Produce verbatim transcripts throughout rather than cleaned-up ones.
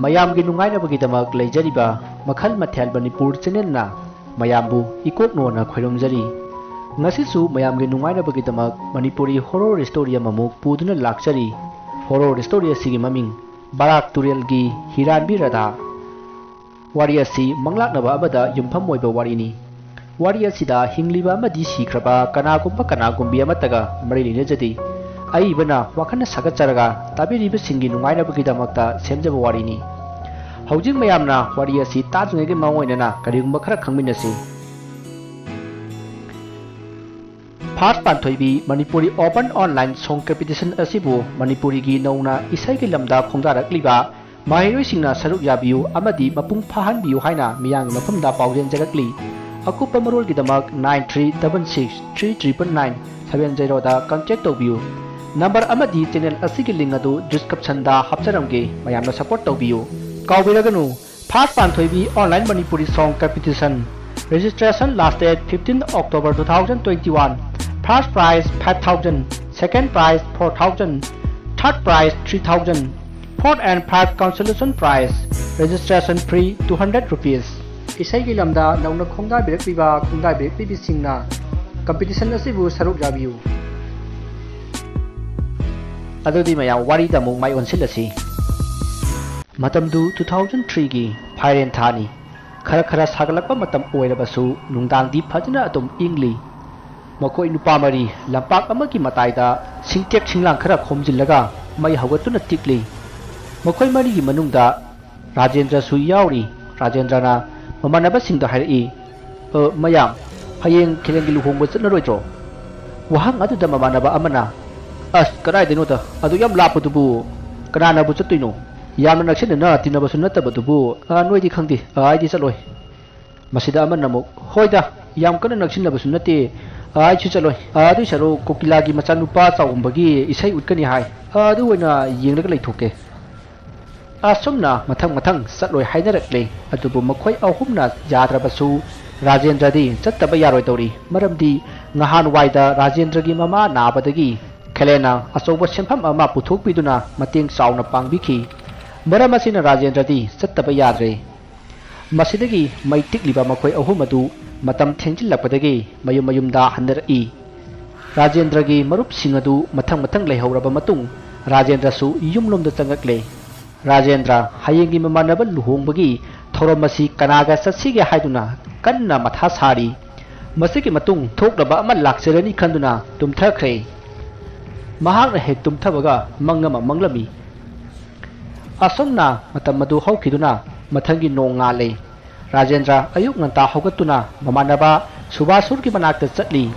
ꯃꯌꯥꯝꯒꯤ ꯅꯨꯡꯉꯥꯏꯅꯕꯒꯤꯗꯃꯛ ꯂꯩꯖꯔꯤꯕ ꯃꯈꯜ ꯃꯊꯦꯜ ꯃꯅꯤꯄꯨꯔ ꯆꯦꯅꯦꯜꯅ ꯃꯌꯥꯝꯕꯨ ꯏꯀꯣꯛꯅꯣꯅ ꯈꯣꯏꯔꯨꯝꯖꯔꯤ꯫ ꯉꯁꯤꯁꯨ ꯃꯌꯥꯝꯒꯤ ꯅꯨꯡꯉꯥꯏꯅꯕꯒꯤꯗꯃꯛ ꯃꯅꯤꯄꯨꯔꯤ ꯍꯣꯔꯣꯔ ꯁ꯭ꯇꯣꯔꯤ ꯑꯃꯃꯨꯛ ꯄꯨꯗꯨꯅ ꯂꯥꯛꯆꯔꯤ꯫ ꯍꯣꯔꯣꯔ ꯁ꯭ꯇꯣꯔꯤ ꯑꯁꯤꯒꯤ ꯃꯃꯤꯡ ꯕꯔꯥꯛ ꯇꯨꯔꯦꯜꯒꯤ ꯍꯤꯔꯥꯟꯕꯤ ꯔꯥꯙꯥ꯫ ꯋꯥꯔꯤ ꯑꯁꯤ ꯃꯪꯂꯥꯛꯅꯕ ꯑꯃꯗ ꯌꯨꯝꯐꯝ ꯑꯣꯏꯕ ꯋꯥꯔꯤꯅꯤ꯫ ꯋꯥꯔꯤ ꯑꯁꯤꯗ ꯍꯤꯡꯂꯤꯕ ꯑꯃꯗꯤ ꯁꯤꯈ꯭ꯔꯕ ꯀꯅꯥꯒꯨꯝꯕ ꯀꯅꯥꯒꯨꯝꯕꯤ ꯑꯃꯠꯇꯒ ꯃꯔꯤ ꯂꯩꯅꯖꯗꯦ꯫ ꯑꯏꯕꯅ ꯋꯥꯈꯜꯅ ꯁꯥꯒꯠꯆꯔꯒ ꯇꯥꯕꯤꯔꯤꯕꯁꯤꯡꯒꯤ ꯅꯨꯡꯉꯥꯏꯅꯕꯒꯤꯗꯃꯛꯇ ꯁꯦꯝꯖꯕ ꯋꯥꯔꯤꯅꯤ꯫ ꯍꯧꯖꯤꯛ ꯃꯌꯥꯝꯅ ꯋꯥꯔꯤ ꯑꯁꯤ ꯇꯥꯗ꯭ꯔꯤꯉꯩꯒꯤ ꯃꯃꯥꯡ ꯑꯣꯏꯅꯅ ꯀꯔꯤꯒꯨꯝꯕ ꯈꯔ ꯈꯪꯃꯤꯟꯅꯁꯤ꯫ ꯐꯥꯔꯁ ꯄꯥꯟꯊꯣꯏꯕꯤ ꯃꯅꯤꯄꯨꯔꯤ ꯑꯣꯄꯟ ꯑꯣꯟꯂꯥꯏꯟ ꯁꯣꯡ ꯀꯝꯄꯤꯇꯤꯁꯟ ꯑꯁꯤꯕꯨ ꯃꯅꯤꯄꯨꯔꯤꯒꯤ ꯅꯧꯅ ꯏꯁꯩꯒꯤ ꯂꯝꯗ ꯈꯣꯡꯗꯥꯔꯛꯂꯤꯕ ꯃꯍꯩꯔꯣꯏꯁꯤꯡꯅ ꯁꯔꯨꯛ ꯌꯥꯕꯤꯌꯨ ꯑꯃꯗꯤ ꯃꯄꯨꯡ ꯐꯥꯍꯟꯕꯤꯌꯨ ꯍꯥꯏꯅ ꯃꯤꯌꯥꯝꯒꯤ ꯃꯐꯝꯗ ꯄꯥꯎꯖꯦꯟꯖꯔꯛꯂꯤ꯫ ꯑꯀꯨꯞꯄ ꯃꯔꯣꯜꯒꯤꯗꯃꯛ nine three double six three triple nine seven zeroꯗ ꯀꯟꯇꯦꯛ ꯇꯧꯕꯤꯌꯨ꯫ ꯅꯝꯕꯔ ꯑꯃꯗꯤ ꯆꯦꯅꯦꯜ ꯑꯁꯤꯒꯤ ꯂꯤꯡ ꯑꯗꯨ ꯗꯤꯁꯀ꯭ꯔꯤꯞꯁꯟꯗ ꯍꯥꯞꯆꯔꯝꯒꯦ, ꯃꯌꯥꯝꯅ ꯁꯄꯣꯔꯠ ꯇꯧꯕꯤꯌꯨ꯫ ꯀꯥꯎꯕꯤꯔꯒꯅꯨ, ꯐꯥꯔꯁ ꯄꯥꯟꯊꯣꯏꯕꯤ online Manipuri song competition, registration last date fifteen October two thousand twenty one, first prize five thousand, second prize four thousand, third prize three thousand, fourth and fifth consolation prize, registration free two hundred rupees꯫ ꯏꯁꯩꯒꯤ ꯂꯝꯗ ꯅꯧꯅ ꯈꯣꯡꯗꯥꯕꯤꯔꯛꯂꯤꯕ ꯈꯣꯡꯗꯥꯕꯤꯔꯛꯂꯤꯕꯤꯁꯤꯡꯅ competition ꯑꯁꯤꯕꯨ ꯁꯔꯨꯛ ꯌꯥꯕꯤꯌꯨ꯫ ꯑꯗꯨꯗꯤ ꯃꯌꯥꯝ ꯋꯥꯔꯤꯗ ꯑꯃꯨꯛ ꯃꯥꯏ ꯑꯣꯟꯁꯤꯜꯂꯁꯤ꯫ ꯃꯇꯝꯗꯨ two thousand threeꯒꯤ ꯐꯥꯏꯔꯦꯟ ꯊꯥꯅꯤ꯫ ꯈꯔ ꯈꯔ ꯁꯥꯒꯠꯂꯛꯄ ꯃꯇꯝ ꯑꯣꯏꯔꯕꯁꯨ ꯅꯨꯡꯗꯥꯡꯗꯤ ꯐꯖꯅ ꯑꯗꯨꯝ ꯏꯪꯂꯤ꯫ ꯃꯈꯣꯏ ꯅꯨꯄꯥ ꯃꯔꯤ ꯂꯝꯄꯥꯛ ꯑꯃꯒꯤ ꯃꯇꯥꯏꯗ ꯁꯤꯡꯇꯦꯛ ꯁꯤꯡꯂꯥꯡ ꯈꯔ ꯈꯣꯝꯖꯤꯜꯂꯒ ꯃꯩ ꯍꯧꯒꯠꯇꯨꯅ ꯇꯤꯛꯂꯤ꯫ ꯃꯈꯣꯏ ꯃꯔꯤꯒꯤ ꯃꯅꯨꯡꯗ ꯔꯥꯖꯦꯟꯗ꯭ꯔꯁꯨ ꯌꯥꯎꯔꯤ꯫ ꯔꯥꯖꯦꯟꯗ꯭ꯔꯅ ꯃꯃꯥꯟꯅꯕꯁꯤꯡꯗ ꯍꯥꯏꯔꯛꯏ, "ꯑ, ꯃꯌꯥꯝ, ꯍꯌꯦꯡ ꯈꯦꯂꯦꯟꯒꯤ ꯂꯨꯍꯣꯡꯕ ꯆꯠꯅꯔꯣꯏꯗ꯭ꯔꯣ?" ꯋꯥꯍꯪ ꯑꯗꯨꯗ ꯃꯃꯥꯟꯅꯕ ꯑꯃꯅ, "ꯑꯁ, ꯀꯗꯥꯏꯗꯩꯅꯣꯗ? ꯑꯗꯨ ꯌꯥꯝ ꯂꯥꯞꯄꯗꯨꯕꯨ ꯀꯅꯥꯅꯕꯨ ꯆꯠꯇꯣꯏꯅꯣ? ꯌꯥꯝꯅ ꯅꯛꯁꯤꯟꯅꯅ ꯇꯤꯟꯅꯕꯁꯨ ꯅꯠꯇꯕꯗꯨꯕꯨ, ꯑ, ꯅꯣꯏꯗꯤ ꯈꯪꯗꯦ, ꯑ, ꯑꯩꯗꯤ ꯆꯠꯂꯣꯏ꯫" ꯃꯁꯤꯗ ꯑꯃꯅ ꯑꯃꯨꯛ, "ꯍꯣꯏꯗ, ꯌꯥꯝ ꯀꯟꯅ ꯅꯛꯁꯤꯟꯅꯕꯁꯨ ꯅꯠꯇꯦ, ꯑ, ꯑꯩꯁꯨ ꯆꯠꯂꯣꯏ꯫ ꯑ, ꯑꯗꯨꯏ ꯁꯔꯨꯛ ꯀꯣꯀꯤꯂꯥꯒꯤ ꯃꯆꯥꯅꯨꯄꯥ ꯆꯥꯎꯝꯕꯒꯤ ꯏꯁꯩ ꯎꯠꯀꯅꯤ ꯍꯥꯏ, ꯑ, ꯑꯗꯨ ꯑꯣꯏꯅ ꯌꯦꯡꯂꯒ ꯂꯩꯊꯣꯛꯀꯦ꯫" ꯑꯁꯨꯝꯅ ꯃꯊꯪ ꯃꯊꯪ ꯆꯠꯂꯣꯏ ꯍꯥꯏꯅꯔꯛꯂꯦ꯫ ꯑꯗꯨꯕꯨ ꯃꯈꯣꯏ ꯑꯍꯨꯝꯅ ꯌꯥꯗ꯭ꯔꯕꯁꯨ ꯔꯥꯖꯦꯟꯗ꯭ꯔꯗꯤ ꯆꯠꯇꯕ ꯌꯥꯔꯣꯏꯗꯧꯔꯤ꯫ ꯃꯔꯝꯗꯤ ꯉꯍꯥꯟꯋꯥꯏꯗ ꯔꯥꯖꯦꯟꯗ꯭ꯔꯒꯤ ꯃꯃꯥ ꯅꯥꯕꯗꯒꯤ ꯈꯦꯂꯦꯟꯅ ꯑꯆꯧꯕ ꯁꯦꯟꯐꯝ ꯑꯃ ꯄꯨꯊꯣꯛꯄꯤꯗꯨꯅ ꯃꯇꯦꯡ ꯆꯥꯎꯅ ꯄꯥꯡꯕꯤꯈꯤ꯫ ꯃꯔꯝ ꯑꯁꯤꯅ ꯔꯥꯖꯦꯟꯗ꯭ꯔꯗꯤ ꯆꯠꯇꯕ ꯌꯥꯗ꯭ꯔꯦ꯫ ꯃꯁꯤꯗꯒꯤ ꯃꯩ ꯇꯤꯛꯂꯤꯕ ꯃꯈꯣꯏ ꯑꯍꯨꯝ ꯑꯗꯨ ꯃꯇꯝ ꯊꯦꯡꯖꯤꯜꯂꯛꯄꯗꯒꯤ ꯃꯌꯨꯝ ꯃꯌꯨꯝꯗ ꯍꯟꯅꯔꯛꯏ꯫ ꯔꯥꯖꯦꯟꯗ꯭ꯔꯒꯤ ꯃꯔꯨꯞꯁꯤꯡ ꯑꯗꯨ ꯃꯊꯪ ꯃꯊꯪ ꯂꯩꯍꯧꯔꯕ ꯃꯇꯨꯡ ꯔꯥꯖꯦꯟꯗ꯭ꯔꯁꯨ ꯌꯨꯝꯂꯣꯝꯗ ꯆꯪꯉꯛꯂꯦ꯫ ꯔꯥꯖꯦꯟꯗ꯭ꯔ ꯍꯌꯦꯡꯒꯤ ꯃꯃꯥꯟꯅꯕ ꯂꯨꯍꯣꯡꯕꯒꯤ ꯊꯧꯔꯝ ꯑꯁꯤ ꯀꯅꯥꯒ ꯆꯠꯁꯤꯒꯦ ꯍꯥꯏꯗꯨꯅ ꯀꯟꯅ ꯃꯊꯥ ꯁꯥꯔꯤ꯫ ꯃꯁꯤꯒꯤ ꯃꯇꯨꯡ ꯊꯣꯛꯂꯕ ꯑꯃ ꯂꯥꯛꯆꯔꯅꯤ ꯈꯟꯗꯨꯅ ꯇꯨꯝꯊꯈ꯭ꯔꯦ꯫ ꯃꯍꯥꯛꯅ ꯍꯦꯛ ꯇꯨꯝꯊꯕꯒ ꯃꯪ ꯑꯃ ꯃꯪꯂꯝꯃꯤ꯫ ꯑꯁꯨꯝꯅ ꯃꯇꯝ ꯑꯗꯨ ꯍꯧꯈꯤꯗꯨꯅ ꯃꯊꯪꯒꯤ ꯅꯣꯡ ꯉꯥꯜꯂꯦ꯫ ꯔꯥꯖꯦꯟꯗ꯭ꯔ ꯑꯌꯨꯛ ꯉꯟꯇꯥ ꯍꯧꯒꯠꯇꯨꯅ ꯃꯃꯥꯟꯅꯕ ꯁꯨꯕꯥꯁꯨꯔꯒꯤ ꯃꯅꯥꯛꯇ ꯆꯠꯂꯤ꯫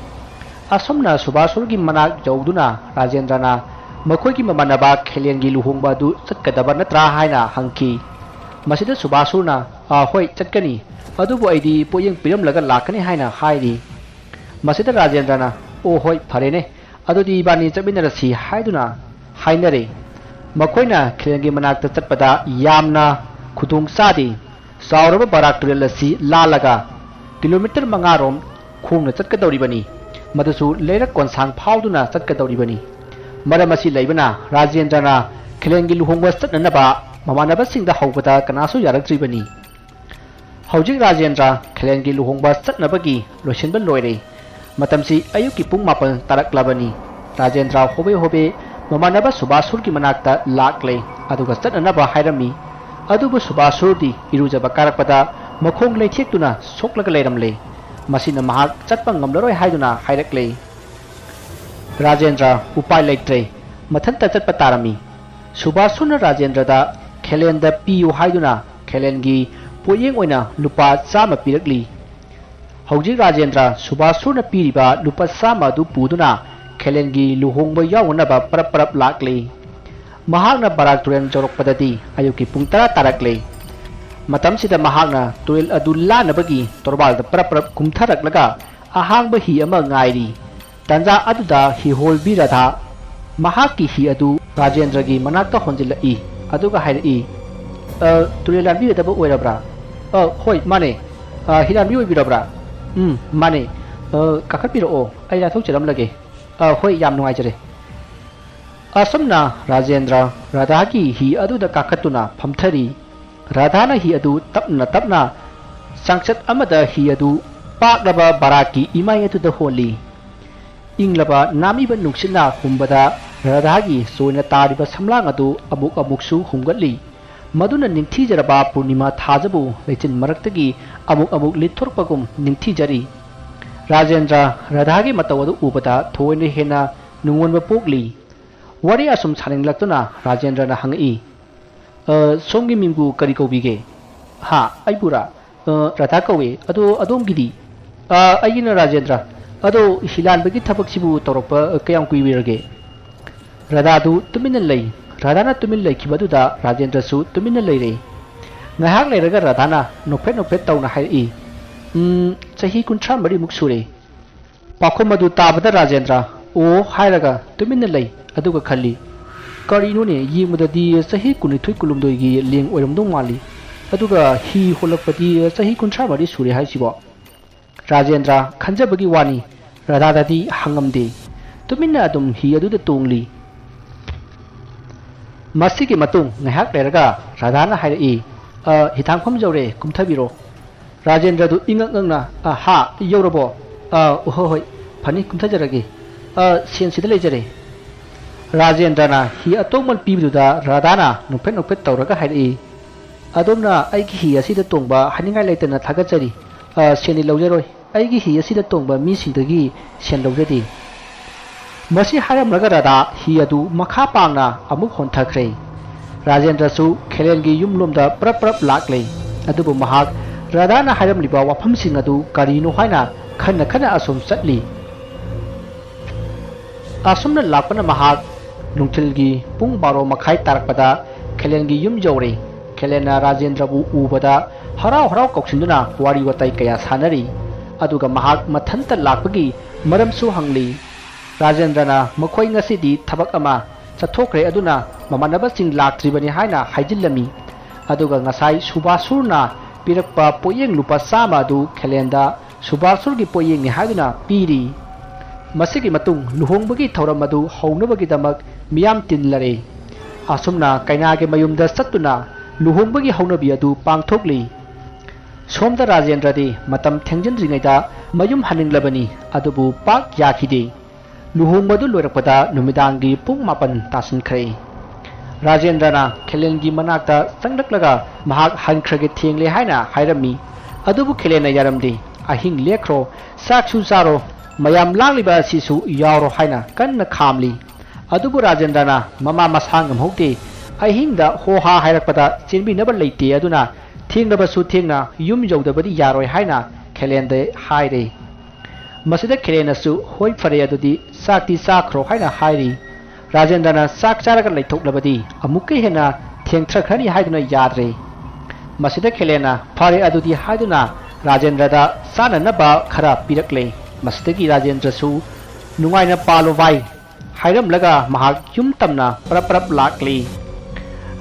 ꯑꯁꯨꯝꯅ ꯁꯨꯕꯥꯁꯨꯔꯒꯤ ꯃꯅꯥꯛ ꯌꯧꯗꯨꯅ ꯔꯥꯖꯦꯟꯗ꯭ꯔꯅ ꯃꯈꯣꯏꯒꯤ ꯃꯃꯥꯟꯅꯕ ꯈꯦꯂꯦꯟꯒꯤ ꯂꯨꯍꯣꯡꯕ ꯑꯗꯨ ꯆꯠꯀꯗꯕ ꯅꯠꯇ꯭ꯔꯥ ꯍꯥꯏꯅ ꯍꯪꯈꯤ꯫ ꯃꯁꯤꯗ ꯁꯨꯕꯥꯁꯨꯔꯅ, "ꯑꯥ, ꯍꯣꯏ, ꯆꯠꯀꯅꯤ, ꯑꯗꯨꯕꯨ ꯑꯩꯗꯤ ꯄꯣꯠꯌꯦꯡ ꯄꯤꯔꯝꯂꯒ ꯂꯥꯛꯀꯅꯤ" ꯍꯥꯏꯅ ꯍꯥꯏꯔꯤ꯫ ꯃꯁꯤꯗ ꯔꯥꯖꯦꯟꯗ꯭ꯔꯅ, "ꯑꯣ, ꯍꯣꯏ, ꯐꯔꯦꯅꯦ, ꯑꯗꯨꯗꯤ ꯏꯕꯥꯅꯤ ꯆꯠꯃꯤꯟꯅꯔꯁꯤ" ꯍꯥꯏꯗꯨꯅ ꯍꯥꯏꯅꯔꯦ꯫ ꯃꯈꯣꯏꯅ ꯈꯦꯂꯦꯟꯒꯤ ꯃꯅꯥꯛꯇ ꯆꯠꯄꯗ ꯌꯥꯝꯅ ꯈꯨꯗꯣꯡ ꯆꯥꯗꯦ꯫ ꯆꯥꯎꯔꯕ ꯕꯔꯥꯛ ꯇꯨꯔꯦꯜ ꯑꯁꯤ ꯂꯥꯜꯂꯒ ꯀꯤꯂꯣꯃꯤꯇꯔ ꯃꯉꯥ ꯔꯣꯝ ꯈꯣꯡꯅ ꯆꯠꯀꯗꯧꯔꯤꯕꯅꯤ꯫ ꯃꯗꯨꯁꯨ ꯂꯩꯔꯛ ꯀꯣꯟꯁꯥꯡ ꯐꯥꯎꯗꯨꯅ ꯆꯠꯀꯗꯧꯔꯤꯕꯅꯤ꯫ ꯃꯔꯝ ꯑꯁꯤ ꯂꯩꯕꯅ ꯔꯥꯖꯦꯟꯗ꯭ꯔꯅ ꯈꯦꯂꯦꯟꯒꯤ ꯂꯨꯍꯣꯡꯕ ꯆꯠꯅꯅꯕ ꯃꯃꯥꯟꯅꯕꯁꯤꯡꯗ ꯍꯧꯕꯗ ꯀꯅꯥꯁꯨ ꯌꯥꯔꯛꯇ꯭ꯔꯤꯕꯅꯤ꯫ ꯍꯧꯖꯤꯛ ꯔꯥꯖꯦꯟꯗ꯭ꯔ ꯈꯦꯂꯦꯟꯒꯤ ꯂꯨꯍꯣꯡꯕ ꯆꯠꯅꯕꯒꯤ ꯂꯣꯏꯁꯤꯟꯕ ꯂꯣꯏꯔꯦ꯫ ꯃꯇꯝꯁꯤ ꯑꯌꯨꯛꯀꯤ ꯄꯨꯡ ꯃꯥꯄꯟ ꯇꯥꯔꯛꯂꯕꯅꯤ꯫ ꯔꯥꯖꯦꯟꯗ꯭ꯔ ꯍꯣꯕꯦ ꯍꯣꯕꯦ ꯃꯃꯥꯟꯅꯕ ꯁꯨꯕꯥꯁꯨꯔꯒꯤ ꯃꯅꯥꯛꯇ ꯂꯥꯛꯂꯦ, ꯑꯗꯨꯒ ꯆꯠꯅꯅꯕ ꯍꯥꯏꯔꯝꯃꯤ꯫ ꯑꯗꯨꯕꯨ ꯁꯨꯕꯥꯁꯨꯔꯗꯤ ꯏꯔꯨꯖꯕ ꯀꯥꯔꯛꯄꯗ ꯃꯈꯣꯡ ꯂꯩꯊꯦꯛꯇꯨꯅ ꯁꯣꯛꯂꯒ ꯂꯩꯔꯝꯂꯦ꯫ ꯃꯁꯤꯅ ꯃꯍꯥꯛ ꯆꯠꯄ ꯉꯝꯂꯔꯣꯏ ꯍꯥꯏꯗꯨꯅ ꯍꯥꯏꯔꯛꯂꯦ꯫ ꯔꯥꯖꯦꯟꯗ꯭ꯔ ꯎꯄꯥꯏ ꯂꯩꯇ꯭ꯔꯦ, ꯃꯊꯟꯇ ꯆꯠꯄ ꯇꯥꯔꯝꯃꯤ꯫ ꯁꯨꯕꯥꯁꯨꯔꯅ ꯔꯥꯖꯦꯟꯗ꯭ꯔꯗ ꯈꯦꯂꯦꯟꯗ ꯄꯤꯌꯨ ꯍꯥꯏꯗꯨꯅ ꯈꯦꯂꯦꯟꯒꯤ ꯄꯣꯠꯌꯦꯡ ꯑꯣꯏꯅ ꯂꯨꯄꯥ ꯆꯥꯝꯃ ꯄꯤꯔꯛꯂꯤ꯫ ꯍꯧꯖꯤꯛ ꯔꯥꯖꯦꯟꯗ꯭ꯔ ꯁꯨꯕꯥꯁꯨꯔꯅ ꯄꯤꯔꯤꯕ ꯂꯨꯄꯥ ꯆꯥꯝꯃ ꯑꯗꯨ ꯄꯨꯗꯨꯅ ꯈꯦꯂꯦꯟꯒꯤ ꯂꯨꯍꯣꯡꯕ ꯌꯥꯎꯅꯅꯕ ꯄꯔꯞ ꯄꯔꯞ ꯂꯥꯛꯂꯤ꯫ ꯃꯍꯥꯛꯅ ꯕꯔꯥꯛ ꯇꯨꯔꯦꯜ ꯌꯧꯔꯛꯄꯗꯗꯤ ꯑꯌꯨꯛꯀꯤ ꯄꯨꯡ ꯇꯔꯥ ꯇꯥꯔꯛꯂꯦ꯫ ꯃꯇꯝꯁꯤꯗ ꯃꯍꯥꯛꯅ ꯇꯨꯔꯦꯜ ꯑꯗꯨ ꯂꯥꯟꯅꯕꯒꯤ ꯇꯣꯔꯕꯥꯜꯗ ꯄꯔꯞ ꯄꯔꯞ ꯀꯨꯝꯊꯔꯛꯂꯒ ꯑꯍꯥꯡꯕ ꯍꯤ ꯑꯃ ꯉꯥꯏꯔꯤ꯫ ꯇꯥꯟꯖꯥ ꯑꯗꯨꯗ ꯍꯤꯍꯣꯜꯕꯤ ꯔꯥꯙꯥ ꯃꯍꯥꯛꯀꯤ ꯍꯤ ꯑꯗꯨ ꯔꯥꯖꯦꯟꯗ꯭ꯔꯒꯤ ꯃꯅꯥꯛꯇ ꯍꯣꯟꯖꯤꯜꯂꯛꯏ, ꯑꯗꯨꯒ ꯍꯥꯏꯔꯛꯏ, "ꯑ, ꯇꯨꯔꯦꯜ ꯂꯥꯟꯕꯤꯒꯗꯕ ꯑꯣꯏꯔꯕ꯭ꯔꯥ?" "ꯑ, ꯍꯣꯏ, ꯃꯥꯅꯦ꯫ ꯑ, ꯍꯤ ꯂꯥꯟꯕꯤ ꯑꯣꯏꯕꯤꯔꯕ꯭ꯔꯥ?" "ꯎꯝ, ꯃꯥꯅꯦ꯫ ꯑ, ꯀꯥꯈꯠꯄꯤꯔꯛꯑꯣ, ꯑꯩ ꯂꯥꯟꯊꯣꯛꯆꯔꯝꯂꯒꯦ꯫" "ꯑ, ꯍꯣꯏ, ꯌꯥꯝ ꯅꯨꯡꯉꯥꯏꯖꯔꯦ꯫" ꯑꯁꯨꯝꯅ ꯔꯥꯖꯦꯟꯗ꯭ꯔ ꯔꯥꯙꯥꯒꯤ ꯍꯤ ꯑꯗꯨꯗ ꯀꯥꯈꯠꯇꯨꯅ ꯐꯝꯊꯔꯤ꯫ ꯔꯥꯙꯥꯅ ꯍꯤ ꯑꯗꯨ ꯇꯞꯅ ꯇꯞꯅ ꯆꯥꯡꯆꯠ ꯑꯃꯗ ꯍꯤ ꯑꯗꯨ ꯄꯥꯛꯂꯕ ꯕꯔꯥꯛꯀꯤ ꯏꯃꯥꯏ ꯑꯗꯨꯗ ꯍꯣꯜꯂꯤ꯫ ꯏꯪꯂꯕ ꯅꯥꯃꯤꯕ ꯅꯨꯡꯁꯤꯠꯅ ꯍꯨꯝꯕꯗ ꯔꯥꯙꯥꯒꯤ ꯆꯣꯏꯅ ꯇꯥꯔꯤꯕ ꯁꯝꯂꯥꯡ ꯑꯗꯨ ꯑꯃꯨꯛ ꯑꯃꯨꯛꯁꯨ ꯍꯨꯝꯒꯠꯂꯤ꯫ ꯃꯗꯨꯅ ꯅꯤꯡꯊꯤꯖꯔꯕ ꯄꯨꯔꯅꯤꯃꯥ ꯊꯥꯖꯕꯨ ꯂꯩꯆꯤꯟ ꯃꯔꯛꯇꯒꯤ ꯑꯃꯨꯛ ꯑꯃꯨꯛ ꯂꯤꯠꯊꯣꯔꯛꯄꯒꯨꯝ ꯅꯤꯡꯊꯤꯖꯔꯤ꯫ ꯔꯥꯖꯦꯟꯗ꯭ꯔ ꯔꯥꯙꯥꯒꯤ ꯃꯇꯧ ꯑꯗꯨ ꯎꯕꯗ ꯊꯣꯏꯅ ꯍꯦꯟꯅ ꯅꯨꯡꯉꯣꯟꯕ ꯄꯣꯛꯂꯤ꯫ ꯋꯥꯔꯤ ꯑꯁꯨꯝ ꯁꯥꯅꯤꯡꯂꯛꯇꯨꯅ ꯔꯥꯖꯦꯟꯗ꯭ꯔꯅ ꯍꯪꯉꯛꯏ, "ꯑ, ꯁꯣꯝꯒꯤ ꯃꯤꯡꯕꯨ ꯀꯔꯤ ꯀꯧꯕꯤꯒꯦ?" "ꯍꯥ, ꯑꯩꯕꯨꯔꯥ? ꯑ, ꯔꯥꯙꯥ ꯀꯧꯏ꯫ ꯑꯗꯣ ꯑꯗꯣꯝꯒꯤꯗꯤ?" "ꯑ, ꯑꯩꯒꯤꯅ ꯔꯥꯖꯦꯟꯗ꯭ꯔ꯫ ꯑꯗꯣ ꯍꯤꯂꯥꯟꯕꯒꯤ ꯊꯕꯛꯁꯤꯕꯨ ꯇꯧꯔꯛꯄ, ꯑ, ꯀꯌꯥꯝ ꯀꯨꯏꯕꯤꯔꯒꯦ?" ꯔꯥꯙꯥꯗꯨ ꯇꯨꯃꯤꯟꯅ ꯂꯩ꯫ ꯔꯥꯙꯥꯅ ꯇꯨꯃꯤꯟ ꯂꯩꯈꯤꯕ ꯑꯗꯨꯗ ꯔꯥꯖꯦꯟꯗ꯭ꯔꯁꯨ ꯇꯨꯃꯤꯟꯅ ꯂꯩꯔꯦ꯫ ꯉꯥꯏꯍꯥꯛ ꯂꯩꯔꯒ ꯔꯥꯙꯥꯅ ꯅꯣꯛꯐꯦꯠ ꯅꯣꯛꯐꯦꯠ ꯇꯧꯅ ꯍꯥꯏꯔꯛꯏ, "ꯎꯝ, ꯆꯍꯤ ꯀꯨꯟꯊ꯭ꯔꯥ ꯃꯔꯤꯃꯨꯛ ꯁꯨꯔꯦ꯫" ꯄꯥꯎꯈꯨꯝ ꯑꯗꯨ ꯇꯥꯕꯗ ꯔꯥꯖꯦꯟꯗ꯭ꯔ "ꯑꯣ" ꯍꯥꯏꯔꯒ ꯇꯨꯃꯤꯟꯅ ꯂꯩ, ꯑꯗꯨꯒ ꯈꯜꯂꯤ, "ꯀꯔꯤꯅꯣꯅꯦ, ꯌꯦꯡꯕꯗꯗꯤ ꯆꯍꯤ ꯀꯨꯟꯅꯤꯊꯣꯏ ꯀꯨꯟꯍꯨꯝꯗꯣꯏꯒꯤ ꯂꯦꯡ ꯑꯣꯏꯔꯝꯗꯧ ꯃꯥꯜꯂꯤ, ꯑꯗꯨꯒ ꯍꯤ ꯍꯣꯜꯂꯛꯄꯗꯤ ꯆꯍꯤ ꯀꯨꯟꯊ꯭ꯔꯥ ꯃꯔꯤ ꯁꯨꯔꯦ ꯍꯥꯏꯁꯤꯕꯣ?" ꯔꯥꯖꯦꯟꯗ꯭ꯔ ꯈꯟꯖꯕꯒꯤ ꯋꯥꯅꯤ, ꯔꯥꯙꯥꯗꯗꯤ ꯍꯪꯉꯝꯗꯦ꯫ ꯇꯨꯃꯤꯟꯅ ꯑꯗꯨꯝ ꯍꯤ ꯑꯗꯨꯗ ꯇꯣꯡꯂꯤ꯫ ꯃꯁꯤꯒꯤ ꯃꯇꯨꯡ ꯉꯥꯏꯍꯥꯛ ꯂꯩꯔꯒ ꯔꯥꯙꯥꯅ ꯍꯥꯏꯔꯛꯏ, "ꯑ, ꯍꯤꯊꯥꯡꯐꯝ ꯌꯧꯔꯦ, ꯀꯨꯝꯊꯕꯤꯔꯣ꯫" ꯔꯥꯖꯦꯟꯗ꯭ꯔꯗꯨ ꯏꯉꯛ ꯉꯛꯅ, "ꯑ, ꯍꯥ, ꯌꯧꯔꯕꯣ? ꯑ, ꯍꯣꯏ, ꯍꯣꯏ, ꯐꯅꯤ, ꯀꯨꯝꯊꯖꯔꯒꯦ꯫ ꯑ, ꯁꯦꯟ ꯁꯤꯗ ꯂꯩꯖꯔꯦ꯫" ꯔꯥꯖꯦꯟꯗ꯭ꯔꯅ ꯍꯤ ꯑꯇꯣꯡꯃꯟ ꯄꯤꯕꯗꯨꯗ ꯔꯥꯙꯥꯅ ꯅꯣꯛꯐꯦꯠ ꯅꯣꯛꯐꯦꯠ ꯇꯧꯔꯒ ꯍꯥꯏꯔꯛꯏ, "ꯑꯗꯣꯝꯅ ꯑꯩꯒꯤ ꯍꯤ ꯑꯁꯤꯗ ꯇꯣꯡꯕ ꯍꯥꯏꯅꯤꯡꯉꯥꯏ ꯂꯩꯇꯅ ꯊꯥꯒꯠꯆꯔꯤ꯫ ꯑ, ꯁꯦꯟꯗꯤ ꯂꯧꯖꯔꯣꯏ꯫ ꯑꯩꯒꯤ ꯍꯤ ꯑꯁꯤꯗ ꯇꯣꯡꯕ ꯃꯤꯁꯤꯡꯗꯒꯤ ꯁꯦꯟ ꯂꯧꯖꯗꯦ꯫" ꯃꯁꯤ ꯍꯥꯏꯔꯝꯂꯒ ꯔꯥꯙꯥ ꯍꯤ ꯑꯗꯨ ꯃꯈꯥ ꯄꯥꯡꯅ ꯑꯃꯨꯛ ꯍꯣꯟꯊꯈ꯭ꯔꯦ꯫ ꯔꯥꯖꯦꯟꯗ꯭ꯔꯁꯨ ꯈꯦꯂꯦꯟꯒꯤ ꯌꯨꯝꯂꯣꯝꯗ ꯄ꯭ꯔꯞ ꯄ꯭ꯔꯞ ꯂꯥꯛꯂꯦ꯫ ꯑꯗꯨꯕꯨ ꯃꯍꯥꯛ ꯔꯥꯙꯥꯅ ꯍꯥꯏꯔꯝꯂꯤꯕ ꯋꯥꯐꯝꯁꯤꯡ ꯑꯗꯨ ꯀꯔꯤꯅꯣ ꯍꯥꯏꯅ ꯈꯟꯅ ꯈꯟꯅ ꯑꯁꯨꯝ ꯆꯠꯂꯤ꯫ ꯑꯁꯨꯝꯅ ꯂꯥꯛꯄꯅ ꯃꯍꯥꯛ ꯅꯨꯡꯊꯤꯜꯒꯤ ꯄꯨꯡ ꯕꯥꯔꯣ ꯃꯈꯥꯏ ꯇꯥꯔꯛꯄꯗ ꯈꯦꯂꯦꯟꯒꯤ ꯌꯨꯝ ꯌꯧꯔꯦ꯫ ꯈꯦꯂꯦꯟꯅ ꯔꯥꯖꯦꯟꯗ꯭ꯔꯕꯨ ꯎꯕꯗ ꯍꯔꯥꯎ ꯍꯔꯥꯎ ꯀꯧꯁꯤꯟꯗꯨꯅ ꯋꯥꯔꯤ ꯋꯥꯇꯥꯏ ꯀꯌꯥ ꯁꯥꯟꯅꯔꯤ꯫ ꯑꯗꯨꯒ ꯃꯍꯥꯛ ꯃꯊꯟꯇ ꯂꯥꯛꯄꯒꯤ ꯃꯔꯝꯁꯨ ꯍꯪꯂꯤ꯫ ꯔꯥꯖꯦꯟꯗ꯭ꯔꯅ ꯃꯈꯣꯏ ꯉꯁꯤꯗꯤ ꯊꯕꯛ ꯑꯃ ꯆꯠꯊꯣꯛꯈ꯭ꯔꯦ, ꯑꯗꯨꯅ ꯃꯃꯥꯟꯅꯕꯁꯤꯡ ꯂꯥꯛꯇ꯭ꯔꯤꯕꯅꯤ ꯍꯥꯏꯅ ꯍꯥꯏꯖꯤꯜꯂꯝꯃꯤ꯫ ꯑꯗꯨꯒ ꯉꯁꯥꯏ ꯁꯨꯕꯥꯁꯨꯔꯅ ꯄꯤꯔꯛꯄ ꯄꯣꯠꯌꯦꯡ ꯂꯨꯄꯥ ꯆꯥꯝꯃ ꯑꯗꯨ ꯈꯦꯂꯦꯟꯗ ꯁꯨꯕꯥꯁꯨꯔꯒꯤ ꯄꯣꯠꯌꯦꯡꯅꯤ ꯍꯥꯏꯗꯨꯅ ꯄꯤꯔꯤ꯫ ꯃꯁꯤꯒꯤ ꯃꯇꯨꯡ ꯂꯨꯍꯣꯡꯕꯒꯤ ꯊꯧꯔꯝ ꯑꯗꯨ ꯍꯧꯅꯕꯒꯤꯗꯃꯛ ꯃꯤꯌꯥꯝ ꯇꯤꯟꯂꯔꯦ꯫ ꯑꯁꯨꯝꯅ ꯀꯩꯅꯥꯒꯤ ꯃꯌꯨꯝꯗ ꯆꯠꯇꯨꯅ ꯂꯨꯍꯣꯡꯕꯒꯤ ꯍꯧꯅꯕꯤ ꯑꯗꯨ ꯄꯥꯡꯊꯣꯛꯂꯤ꯫ ꯁꯣꯝꯗ ꯔꯥꯖꯦꯟꯗ꯭ꯔꯗꯤ ꯃꯇꯝ ꯊꯦꯡꯖꯤꯟꯗ꯭ꯔꯤꯉꯩꯗ ꯃꯌꯨꯝ ꯍꯟꯅꯤꯡꯂꯕꯅꯤ, ꯑꯗꯨꯕꯨ ꯄꯥꯛ ꯌꯥꯈꯤꯗꯦ꯫ ꯂꯨꯍꯣꯡꯕꯗꯨ ꯂꯣꯏꯔꯛꯄꯗ ꯅꯨꯃꯤꯗꯥꯡꯒꯤ ꯄꯨꯡ ꯃꯥꯄꯟ ꯇꯥꯁꯤꯟꯈ꯭ꯔꯦ꯫ ꯔꯥꯖꯦꯟꯗ꯭ꯔꯅ ꯈꯦꯂꯦꯟꯒꯤ ꯃꯅꯥꯛꯇ ꯆꯪꯂꯛꯂꯒ ꯃꯍꯥꯛ ꯍꯟꯈ꯭ꯔꯒꯦ, ꯊꯦꯡꯂꯦ ꯍꯥꯏꯅ ꯍꯥꯏꯔꯝꯃꯤ꯫ ꯑꯗꯨꯕꯨ ꯈꯦꯂꯦꯟꯅ ꯌꯥꯔꯝꯗꯦ꯫ "ꯑꯍꯤꯡ ꯂꯦꯛꯈ꯭ꯔꯣ, ꯆꯥꯛꯁꯨ ꯆꯥꯔꯣ, ꯃꯌꯥꯝ ꯂꯥꯡꯂꯤꯕ ꯑꯁꯤꯁꯨ ꯌꯥꯎꯔꯣ" ꯍꯥꯏꯅ ꯀꯟꯅ ꯈꯥꯝꯂꯤ꯫ ꯑꯗꯨꯕꯨ ꯔꯥꯖꯦꯟꯗ꯭ꯔꯅ ꯃꯃꯥ ꯃꯁꯥ ꯉꯝꯍꯧꯗꯦ꯫ ꯑꯍꯤꯡꯗ ꯍꯣ ꯍꯥ ꯍꯥꯏꯔꯛꯄꯗ ꯆꯦꯟꯕꯤꯅꯕ ꯂꯩꯇꯦ, ꯑꯗꯨꯅ ꯊꯦꯡꯂꯕꯁꯨ ꯊꯦꯡꯅ ꯌꯨꯝ ꯌꯧꯗꯕꯗꯤ ꯌꯥꯔꯣꯏ ꯍꯥꯏꯅ ꯈꯦꯂꯦꯟꯗ ꯍꯥꯏꯔꯦ꯫ ꯃꯁꯤꯗ ꯈꯦꯂꯦꯟꯅꯁꯨ "ꯍꯣꯏ, ꯐꯔꯦ, ꯑꯗꯨꯗꯤ ꯆꯥꯛꯇꯤ ꯆꯥꯈ꯭ꯔꯣ" ꯍꯥꯏꯅ ꯍꯥꯏꯔꯤ꯫ ꯔꯥꯖꯦꯟꯗ꯭ꯔꯅ ꯆꯥꯛ ꯆꯥꯔꯒ ꯂꯩꯊꯣꯛꯂꯕꯗꯤ ꯑꯃꯨꯛꯀ ꯍꯦꯟꯅ ꯊꯦꯡꯊꯈ꯭ꯔꯅꯤ ꯍꯥꯏꯗꯨꯅ ꯌꯥꯗ꯭ꯔꯦ꯫ ꯃꯁꯤꯗ ꯈꯦꯂꯦꯟꯅ "ꯐꯔꯦ ꯑꯗꯨꯗꯤ" ꯍꯥꯏꯗꯨꯅ ꯔꯥꯖꯦꯟꯗ꯭ꯔꯗ ꯆꯥꯅꯅꯕ ꯈꯔ ꯄꯤꯔꯛꯂꯦ꯫ ꯃꯁꯤꯗꯒꯤ ꯔꯥꯖꯦꯟꯗ꯭ꯔꯁꯨ "ꯅꯨꯡꯉꯥꯏꯅ ꯄꯥꯜꯂꯣ ꯚꯥꯏ" ꯍꯥꯏꯔꯝꯂꯒ ꯃꯍꯥꯛ ꯌꯨꯝ ꯇꯝꯅ ꯄꯔꯞ ꯄꯔꯞ ꯂꯥꯛꯂꯤ꯫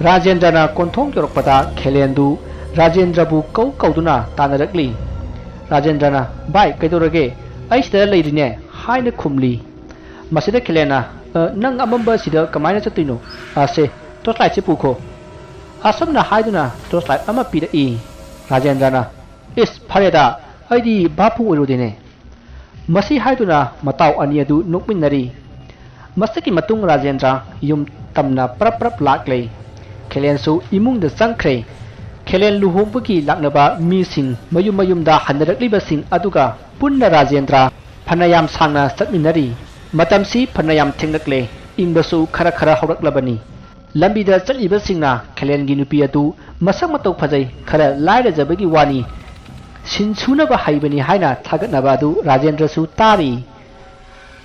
ꯔꯥꯖꯦꯟꯗ꯭ꯔꯅ ꯀꯣꯟꯊꯣꯡ ꯌꯧꯔꯛꯄꯗ ꯈꯦꯂꯦꯟꯗꯨ ꯔꯥꯖꯦꯟꯗ꯭ꯔꯕꯨ ꯀꯧ ꯀꯧꯗꯨꯅ ꯇꯥꯟꯅꯔꯛꯂꯤ꯫ ꯔꯥꯖꯦꯟꯗ꯭ꯔꯅ "ꯚꯥꯏ, ꯀꯩꯗꯧꯔꯒꯦ? ꯑꯩ ꯁꯤꯗ ꯂꯩꯔꯤꯅꯦ" ꯍꯥꯏꯅ ꯈꯨꯝꯂꯤ꯫ ꯃꯁꯤꯗ ꯈꯦꯂꯦꯟꯅ "ꯑ, ꯅꯪ ꯑꯃꯝꯕ ꯁꯤꯗ ꯀꯃꯥꯏꯅ ꯆꯠꯇꯣꯏꯅꯣ? ꯑ, ꯁꯦ, ꯇꯣꯔꯆ ꯂꯥꯏꯠꯁꯦ ꯄꯨꯈꯣ" ꯑꯁꯨꯝꯅ ꯍꯥꯏꯗꯨꯅ ꯇꯣꯔꯆ ꯂꯥꯏꯠ ꯑꯃ ꯄꯤꯔꯛꯏ꯫ ꯔꯥꯖꯦꯟꯗ꯭ꯔꯅ "ꯏꯁ, ꯐꯔꯦꯗ, ꯑꯩꯗꯤ ꯚꯥꯞꯄꯨ ꯑꯣꯏꯔꯨꯗꯦꯅꯦ" ꯃꯁꯤ ꯍꯥꯏꯗꯨꯅ ꯃꯇꯥꯎ ꯑꯅꯤ ꯑꯗꯨ ꯅꯣꯛꯃꯤꯟꯅꯔꯤ꯫ ꯃꯁꯤꯒꯤ ꯃꯇꯨꯡ ꯔꯥꯖꯦꯟꯗ꯭ꯔ ꯌꯨꯝ ꯇꯝꯅ ꯄꯔꯞ ꯄꯔꯞ ꯂꯥꯛꯂꯦ꯫ ꯈꯦꯂꯦꯟꯁꯨ ꯏꯃꯨꯡꯗ ꯆꯪꯈ꯭ꯔꯦ꯫ ꯈꯦꯂꯦꯟ ꯂꯨꯍꯣꯡꯕꯒꯤ ꯂꯥꯛꯅꯕ ꯃꯤꯁꯤꯡ ꯃꯌꯨꯝ ꯃꯌꯨꯝꯗ ꯍꯟꯅꯔꯛꯂꯤꯕꯁꯤꯡ ꯑꯗꯨꯒ ꯄꯨꯟꯅ ꯔꯥꯖꯦꯟꯗ꯭ꯔ ꯐꯅꯌꯥꯝ ꯁꯥꯡꯅ ꯆꯠꯃꯤꯟꯅꯔꯤ꯫ ꯃꯇꯝꯁꯤ ꯐꯅꯌꯥꯝ ꯊꯦꯡꯂꯛꯂꯦ꯫ ꯏꯪꯕꯁꯨ ꯈꯔ ꯈꯔ ꯍꯧꯔꯛꯂꯕꯅꯤ꯫ ꯂꯝꯕꯤꯗ ꯆꯠꯂꯤꯕꯁꯤꯡꯅ ꯈꯦꯂꯦꯟꯒꯤ ꯅꯨꯄꯤ ꯑꯗꯨ ꯃꯁꯛ ꯃꯇꯧ ꯐꯖꯩ, ꯈꯔ ꯂꯥꯏꯔꯖꯕꯒꯤ ꯋꯥꯅꯤ, ꯁꯤꯟ ꯁꯨꯅꯕ ꯍꯩꯕꯅꯤ ꯍꯥꯏꯅ ꯊꯥꯒꯠꯅꯕ ꯑꯗꯨ ꯔꯥꯖꯦꯟꯗ꯭ꯔꯁꯨ ꯇꯥꯔꯤ꯫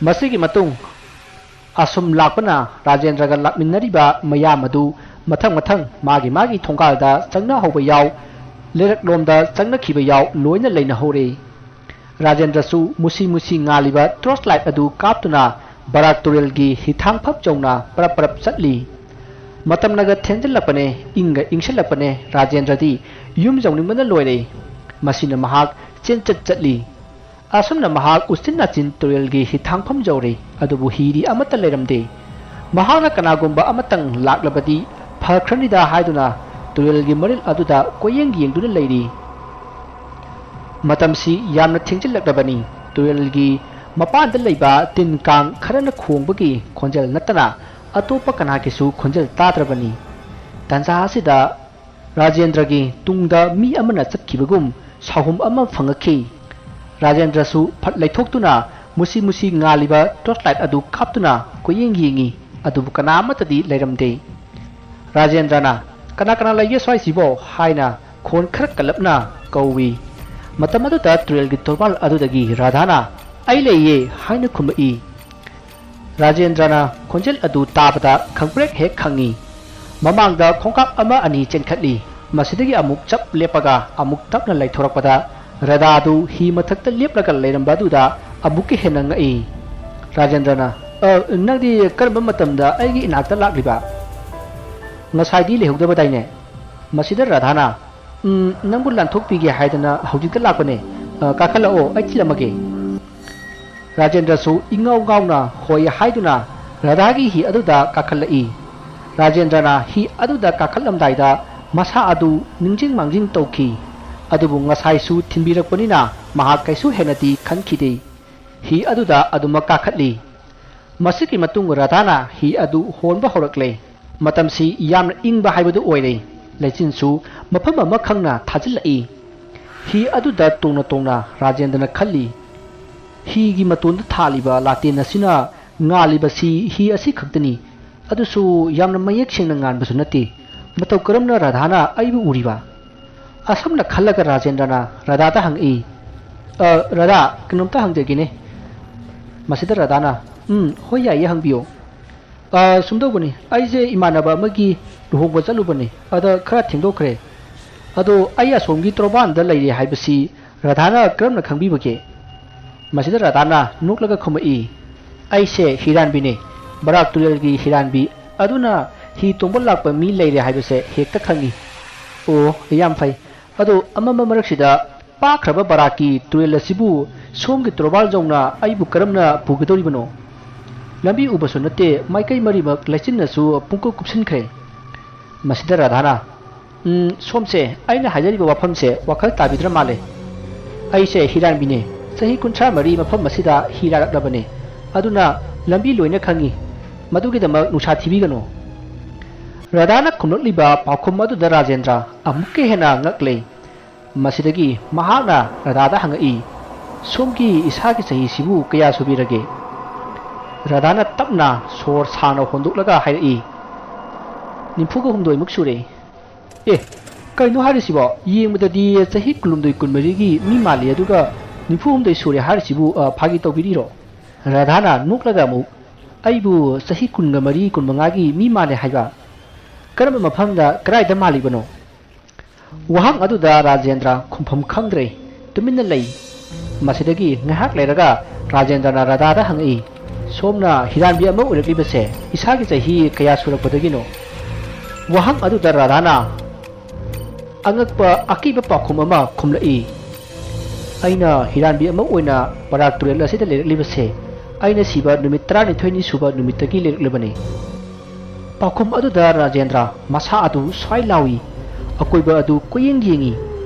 ꯃꯁꯤꯒꯤ ꯃꯇꯨꯡ ꯑꯁꯨꯝ ꯂꯥꯛꯄꯅ ꯔꯥꯖꯦꯟꯗ꯭ꯔꯒ ꯂꯥꯛꯃꯤꯟꯅꯔꯤꯕ ꯃꯌꯥꯝ ꯑꯗꯨ ꯃꯊꯪ ꯃꯊꯪ ꯃꯥꯒꯤ ꯃꯥꯒꯤ ꯊꯣꯡꯒꯥꯜꯗ ꯆꯪꯅꯍꯧꯕ ꯌꯥꯎ, ꯂꯩꯔꯛꯂꯣꯝꯗ ꯆꯪꯅꯈꯤꯕ ꯌꯥꯎ ꯂꯣꯏꯅ ꯂꯩꯅꯍꯧꯔꯦ꯫ ꯔꯥꯖꯦꯟꯗ꯭ꯔꯁꯨ ꯃꯨꯁꯤ ꯃꯨꯁꯤ ꯉꯥꯜꯂꯤꯕ ꯇꯣꯔꯆ ꯂꯥꯏꯠ ꯑꯗꯨ ꯀꯥꯞꯇꯨꯅ ꯕꯔꯥꯛ ꯇꯨꯔꯦꯜꯒꯤ ꯍꯤꯊꯥꯡꯐꯝ ꯌꯧꯅ ꯄꯔꯞ ꯄꯔꯞ ꯆꯠꯂꯤ꯫ ꯃꯇꯝꯅꯒ ꯊꯦꯡꯖꯤꯜꯂꯛꯄꯅꯦ, ꯏꯪꯒ ꯏꯪꯁꯤꯜꯂꯛꯄꯅꯦ꯫ ꯔꯥꯖꯦꯟꯗ꯭ꯔꯗꯤ ꯌꯨꯝ ꯌꯧꯅꯤꯡꯕꯅ ꯂꯣꯏꯔꯦ꯫ ꯃꯁꯤꯅ ꯃꯍꯥꯛ ꯆꯦꯟꯆꯠ ꯆꯠꯂꯤ꯫ ꯑꯁꯨꯝꯅ ꯃꯍꯥꯛ ꯎꯆꯤꯟ ꯅꯥꯆꯤꯟ ꯇꯨꯔꯦꯜꯒꯤ ꯍꯤꯊꯥꯡꯐꯝ ꯌꯧꯔꯦ, ꯑꯗꯨꯕꯨ ꯍꯤꯗꯤ ꯑꯃꯠꯇ ꯂꯩꯔꯝꯗꯦ꯫ ꯃꯍꯥꯛꯅ ꯀꯅꯥꯒꯨꯝꯕ ꯑꯃꯇꯪ ꯂꯥꯛꯂꯕꯗꯤ ꯐꯈ꯭ꯔꯅꯤꯗ ꯍꯥꯏꯗꯨꯅ ꯇꯨꯔꯦꯜꯒꯤ ꯃꯔꯤꯜ ꯑꯗꯨꯗ ꯀꯣꯏꯌꯦꯡ ꯌꯦꯡꯗꯨꯅ ꯂꯩꯔꯤ꯫ ꯃꯇꯝꯁꯤ ꯌꯥꯝꯅ ꯊꯦꯡꯖꯤꯜꯂꯛꯂꯕꯅꯤ꯫ ꯇꯨꯔꯦꯜꯒꯤ ꯃꯄꯥꯟꯗ ꯂꯩꯕ ꯇꯤꯟ ꯀꯥꯡ ꯈꯔꯅ ꯈꯣꯡꯕꯒꯤ ꯈꯣꯟꯖꯦꯜ ꯅꯠꯇꯅ ꯑꯇꯣꯞꯄ ꯀꯅꯥꯒꯤꯁꯨ ꯈꯣꯟꯖꯦꯜ ꯇꯥꯗ꯭ꯔꯕꯅꯤ꯫ ꯇꯥꯟꯖꯥ ꯑꯁꯤꯗ ꯔꯥꯖꯦꯟꯗ꯭ꯔꯒꯤ ꯇꯨꯡꯗ ꯃꯤ ꯑꯃꯅ ꯆꯠꯈꯤꯕꯒꯨꯝ ꯁꯥꯍꯨꯝ ꯑꯃ ꯐꯪꯉꯛꯈꯤ꯫ ꯔꯥꯖꯦꯟꯗ꯭ꯔꯁꯨ ꯐꯠ ꯂꯩꯊꯣꯛꯇꯨꯅ ꯃꯨꯁꯤ ꯃꯨꯁꯤ ꯉꯥꯜꯂꯤꯕ torch light ꯑꯗꯨ ꯀꯥꯞꯇꯨꯅ ꯀꯣꯏꯌꯦꯡ ꯌꯦꯡꯉꯤ, ꯑꯗꯨꯕꯨ ꯀꯅꯥ ꯑꯃꯠꯇꯗꯤ ꯂꯩꯔꯝꯗꯦ꯫ ꯔꯥꯖꯦꯟꯗ꯭ꯔꯅ, "ꯀꯅꯥ ꯀꯅꯥ ꯂꯩꯒꯦ ꯁ꯭ꯋꯥꯏꯁꯤꯕꯣ?" ꯍꯥꯏꯅ ꯈꯣꯟ ꯈꯔ ꯀꯜꯂꯞꯅ ꯀꯧꯏ꯫ ꯃꯇꯝ ꯑꯗꯨꯗ ꯇꯨꯔꯦꯜꯒꯤ ꯇꯣꯔꯕꯥꯜ ꯑꯗꯨꯗꯒꯤ ꯔꯥꯙꯥꯅ, "ꯑꯩ ꯂꯩꯌꯦ" ꯍꯥꯏꯅ ꯈꯨꯝꯃꯛꯏ꯫ ꯔꯥꯖꯦꯟꯗ꯭ꯔꯅ ꯈꯣꯟꯖꯦꯜ ꯑꯗꯨ ꯇꯥꯕꯗ ꯈꯪꯄ꯭ꯔꯦꯛ ꯍꯦꯛ ꯈꯪꯏ꯫ ꯃꯃꯥꯡꯗ ꯈꯣꯡꯀꯥꯞ ꯑꯃ ꯑꯅꯤ ꯆꯦꯟꯈꯠꯂꯤ꯫ ꯃꯁꯤꯗꯒꯤ ꯑꯃꯨꯛ ꯆꯞ ꯂꯦꯞꯄꯒ ꯑꯃꯨꯛ ꯇꯞꯅ ꯂꯩꯊꯣꯔꯛꯄꯗ ꯔꯥꯙꯥꯗꯨ ꯍꯤ ꯃꯊꯛꯇ ꯂꯦꯞꯂꯒ ꯂꯩꯔꯝꯕ ꯑꯗꯨꯗ ꯑꯃꯨꯛꯀ ꯍꯦꯟꯅ ꯉꯛꯏ꯫ ꯔꯥꯖꯦꯟꯗ꯭ꯔꯅ, "ꯑ, ꯅꯪꯗꯤ ꯀꯔꯝꯕ ꯃꯇꯝꯗ ꯑꯩꯒꯤ ꯏꯅꯥꯛꯇ ꯂꯥꯛꯂꯤꯕ? ꯉꯁꯥꯏꯗꯤ ꯂꯩꯍꯧꯗꯕꯗꯥꯏꯅꯦ?" ꯃꯁꯤꯗ ꯔꯥꯙꯥꯅ, "ꯎꯝ, ꯅꯪꯕꯨ ꯂꯥꯟꯊꯣꯛꯄꯤꯒꯦ ꯍꯥꯏꯗꯅ ꯍꯧꯖꯤꯛꯇ ꯂꯥꯛꯄꯅꯦ꯫ ꯑ, ꯀꯥꯈꯠꯂꯛꯑꯣ, ꯑꯩ ꯊꯤꯜꯂꯝꯃꯒꯦ꯫" ꯔꯥꯖꯦꯟꯗ꯭ꯔꯁꯨ ꯏꯉꯥꯎ ꯉꯥꯎꯅ ꯍꯣꯏ ꯍꯥꯏꯗꯨꯅ ꯔꯥꯙꯥꯒꯤ ꯍꯤ ꯑꯗꯨꯗ ꯀꯥꯈꯠꯂꯛꯏ꯫ ꯔꯥꯖꯦꯟꯗ꯭ꯔꯅ ꯍꯤ ꯑꯗꯨꯗ ꯀꯥꯈꯠꯂꯝꯗꯥꯏꯗ ꯃꯁꯥ ꯑꯗꯨ ꯅꯤꯡꯖꯤꯡ ꯃꯥꯡꯖꯤꯡ ꯇꯧꯈꯤ꯫ ꯑꯗꯨꯕꯨ ꯉꯁꯥꯏꯁꯨ ꯊꯤꯟꯕꯤꯔꯛꯄꯅꯤꯅ ꯃꯍꯥꯛ ꯀꯩꯁꯨ ꯍꯦꯟꯅꯗꯤ ꯈꯟꯈꯤꯗꯦ꯫ ꯍꯤ ꯑꯗꯨꯗ ꯑꯗꯨꯃꯛ ꯀꯥꯈꯠꯂꯤ꯫ ꯃꯁꯤꯒꯤ ꯃꯇꯨꯡ ꯔꯥꯙꯥꯅ ꯍꯤ ꯑꯗꯨ ꯍꯣꯟꯕ ꯍꯧꯔꯛꯂꯦ꯫ ꯃꯇꯝꯁꯤ ꯌꯥꯝꯅ ꯏꯪꯕ ꯍꯥꯏꯕꯗꯨ ꯑꯣꯏꯔꯦ꯫ ꯂꯩꯆꯤꯟꯁꯨ ꯃꯐꯝ ꯑꯃ ꯈꯪꯅ ꯊꯥꯖꯤꯜꯂꯛꯏ꯫ ꯍꯤ ꯑꯗꯨꯗ ꯇꯣꯡꯅ ꯇꯣꯡꯅ ꯔꯥꯖꯦꯟꯗ꯭ꯔꯅ ꯈꯜꯂꯤ, "ꯍꯤꯒꯤ ꯃꯇꯣꯟꯗ ꯊꯥꯜꯂꯤꯕ ꯂꯥꯇꯦꯟ ꯑꯁꯤꯅ ꯉꯥꯜꯂꯤꯕꯁꯤ ꯍꯤ ꯑꯁꯤ ꯈꯛꯇꯅꯤ꯫ ꯑꯗꯨꯁꯨ ꯌꯥꯝꯅ ꯃꯌꯦꯛ ꯁꯦꯡꯅ ꯉꯥꯟꯕꯁꯨ ꯅꯠꯇꯦ꯫ ꯃꯇꯧ ꯀꯔꯝꯅ ꯔꯥꯙꯥꯅ ꯑꯩꯕꯨ ꯎꯔꯤꯕ?" ꯑꯁꯨꯝꯅ ꯈꯜꯂꯒ ꯔꯥꯖꯦꯟꯗ꯭ꯔꯅ ꯔꯥꯙꯥꯗ ꯍꯪꯉꯛꯏ, "ꯑ, ꯔꯥꯙꯥ, ꯀꯩꯅꯣꯝꯇ ꯍꯪꯖꯒꯦꯅꯦ꯫" ꯃꯁꯤꯗ ꯔꯥꯙꯥꯅ, "ꯎꯝ, ꯍꯣꯏ, ꯌꯥꯏꯌꯦ, ꯍꯪꯕꯤꯌꯨ꯫" "ꯑ, ꯁꯨꯝꯗꯧꯕꯅꯤ, ꯑꯩꯁꯦ ꯏꯃꯥꯟꯅꯕ ꯑꯃꯒꯤ ꯂꯨꯍꯣꯡꯕ ꯆꯠꯂꯨꯕꯅꯤ, ꯑꯗ ꯈꯔ ꯊꯦꯡꯗꯣꯛꯈ꯭ꯔꯦ꯫ ꯑꯗꯣ ꯑꯩ ꯑꯁꯣꯝꯒꯤ ꯇꯣꯔꯕꯥꯟꯗ ꯂꯩꯔꯦ ꯍꯥꯏꯕꯁꯤ ꯔꯥꯙꯥꯅ ꯀꯔꯝꯅ ꯈꯪꯕꯤꯕꯒꯦ?" ꯃꯁꯤꯗ ꯔꯥꯙꯥꯅ ꯅꯣꯛꯂꯒ ꯈꯨꯝꯃꯛꯏ, "ꯑꯩꯁꯦ ꯍꯤꯔꯥꯟꯕꯤꯅꯦ, ꯕꯔꯥꯛ ꯇꯨꯔꯦꯜꯒꯤ ꯍꯤꯔꯥꯟꯕꯤ꯫ ꯑꯗꯨꯅ ꯍꯤ ꯇꯣꯡꯕ ꯂꯥꯛꯄ ꯃꯤ ꯂꯩꯔꯦ ꯍꯥꯏꯕꯁꯦ ꯍꯦꯛꯇ ꯈꯪꯏ꯫" "ꯑꯣ, ꯌꯥꯝ ꯐꯩ꯫ ꯑꯗꯣ ꯑꯃꯝꯕ ꯃꯔꯛꯁꯤꯗ ꯄꯥꯛꯈ꯭ꯔꯕ ꯕꯔꯥꯛꯀꯤ ꯇꯨꯔꯦꯜ ꯑꯁꯤꯕꯨ ꯁꯣꯝꯒꯤ ꯇꯣꯔꯕꯥꯜ ꯌꯧꯅ ꯑꯩꯕꯨ ꯀꯔꯝꯅ ꯄꯨꯒꯗꯧꯔꯤꯕꯅꯣ?" ꯂꯝꯕꯤ ꯎꯕꯁꯨ ꯅꯠꯇꯦ, ꯃꯥꯏꯀꯩ ꯃꯔꯤꯃꯛ ꯂꯩꯆꯤꯟꯅꯁꯨ ꯄꯨꯡꯀꯨꯞ ꯀꯨꯞꯁꯤꯟꯈ꯭ꯔꯦ꯫ ꯃꯁꯤꯗ ꯔꯥꯙꯥꯅ, "ꯎꯝ, ꯁꯣꯝꯁꯦ ꯑꯩꯅ ꯍꯥꯏꯖꯔꯤꯕ ꯋꯥꯐꯝꯁꯦ ꯋꯥꯈꯜ ꯇꯥꯕꯤꯗ꯭ꯔ ꯃꯥꯜꯂꯦ꯫ ꯑꯩꯁꯦ ꯍꯤꯔꯥꯟꯕꯤꯅꯦ꯫ ꯆꯍꯤ ꯀꯨꯟꯊ꯭ꯔꯥ ꯃꯔꯤ ꯃꯐꯝ ꯑꯁꯤꯗ ꯍꯤ ꯂꯥꯔꯛꯂꯕꯅꯦ꯫ ꯑꯗꯨꯅ ꯂꯝꯕꯤ ꯂꯣꯏꯅ ꯈꯪꯉꯤ꯫ ꯃꯗꯨꯒꯤꯗꯃꯛ ꯅꯨꯡꯁꯥ ꯊꯤꯕꯤꯒꯅꯨ꯫" ꯔꯥꯙꯥꯅ ꯈꯨꯝꯂꯛꯂꯤꯕ ꯄꯥꯎꯈꯨꯝ ꯑꯗꯨꯗ ꯔꯥꯖꯦꯟꯗ꯭ꯔ ꯑꯃꯨꯛꯀ ꯍꯦꯟꯅ ꯉꯛꯂꯦ꯫ ꯃꯁꯤꯗꯒꯤ ꯃꯍꯥꯛꯅ ꯔꯥꯙꯥꯗ ꯍꯪꯉꯛꯏ, "ꯁꯣꯝꯒꯤ ꯏꯁꯥꯒꯤ ꯆꯍꯤꯁꯤꯕꯨ ꯀꯌꯥ ꯁꯨꯕꯤꯔꯒꯦ?" ꯔꯥꯙꯥꯅ ꯇꯞꯅ ꯁꯣꯔ ꯁꯥꯡꯅ ꯍꯣꯟꯗꯣꯛꯂꯒ ꯍꯥꯏꯔꯛꯏ, "ꯅꯤꯐꯨꯒ ꯍꯨꯝꯗꯣꯏꯃꯨꯛ ꯁꯨꯔꯦ꯫" "ꯑꯦ, ꯀꯩꯅꯣ ꯍꯥꯏꯔꯤꯁꯤꯕꯣ? ꯌꯦꯡꯕꯗꯗꯤ ꯆꯍꯤ ꯀꯨꯟꯍꯨꯝꯗꯣꯏ ꯀꯨꯟꯃꯔꯤꯒꯤ ꯃꯤ ꯃꯥꯜꯂꯤ, ꯑꯗꯨꯒ ꯅꯤꯐꯨ ꯍꯨꯝꯗꯣꯏ ꯁꯨꯔꯦ ꯍꯥꯏꯔꯤꯁꯤꯕꯨ, ꯑ, ꯐꯥꯒꯤ ꯇꯧꯕꯤꯔꯤꯔꯣ?" ꯔꯥꯙꯥꯅ ꯅꯣꯛꯂꯒ ꯑꯃꯨꯛ, "ꯑꯩꯕꯨ ꯆꯍꯤ ꯀꯨꯟꯒ ꯃꯔꯤ, ꯀꯨꯟꯃꯉꯥꯒꯤ ꯃꯤ ꯃꯥꯜꯂꯦ ꯍꯥꯏꯕ? ꯀꯔꯝꯕ ꯃꯐꯝꯗ, ꯀꯗꯥꯏꯗ ꯃꯥꯜꯂꯤꯕꯅꯣ?" ꯋꯥꯍꯪ ꯑꯗꯨꯗ ꯔꯥꯖꯦꯟꯗ꯭ꯔ ꯈꯨꯝꯐꯝ ꯈꯪꯗ꯭ꯔꯦ, ꯇꯨꯃꯤꯟꯅ ꯂꯩ꯫ ꯃꯁꯤꯗꯒꯤ ꯉꯥꯏꯍꯥꯛ ꯂꯩꯔꯒ ꯔꯥꯖꯦꯟꯗ꯭ꯔꯅ ꯔꯥꯙꯥꯗ ꯍꯪꯉꯛꯏ, "ꯁꯣꯝꯅ ꯍꯤꯔꯥꯟꯕꯤ ꯑꯃ ꯑꯣꯏꯔꯛꯂꯤꯕꯁꯦ ꯏꯁꯥꯒꯤ ꯆꯍꯤ ꯀꯌꯥ ꯁꯨꯔꯛꯄꯗꯒꯤꯅꯣ?" ꯋꯥꯍꯪ ꯑꯗꯨꯗ ꯔꯥꯙꯥꯅ ꯑꯉꯛꯄ ꯑꯀꯤꯕ ꯄꯥꯎꯈꯨꯝ ꯑꯃ ꯈꯨꯝꯂꯛꯏ, "ꯑꯩꯅ ꯍꯤꯔꯥꯟꯕꯤ ꯑꯃ ꯑꯣꯏꯅ ꯕꯔꯥꯛ ꯇꯨꯔꯦꯜ ꯑꯁꯤꯗ ꯂꯩꯔꯛꯂꯤꯕꯁꯦ ꯑꯩꯅ ꯁꯤꯕ ꯅꯨꯃꯤꯠ ꯇꯔꯥꯅꯤꯊꯣꯏꯅꯤ ꯁꯨꯕ ꯅꯨꯃꯤꯠꯇꯒꯤ ꯂꯩꯔꯛꯂꯕꯅꯤ꯫" ꯄꯥꯎꯈꯨꯝ ꯑꯗꯨꯗ ꯔꯥꯖꯦꯟꯗ꯭ꯔ ꯃꯁꯥ ꯑꯗꯨ ꯁ꯭ꯋꯥꯏ ꯂꯥꯎꯏ꯫ ꯑꯀꯣꯏꯕ ꯑꯗꯨ ꯀꯣꯏꯌꯦꯡ ꯌꯦꯡꯏ꯫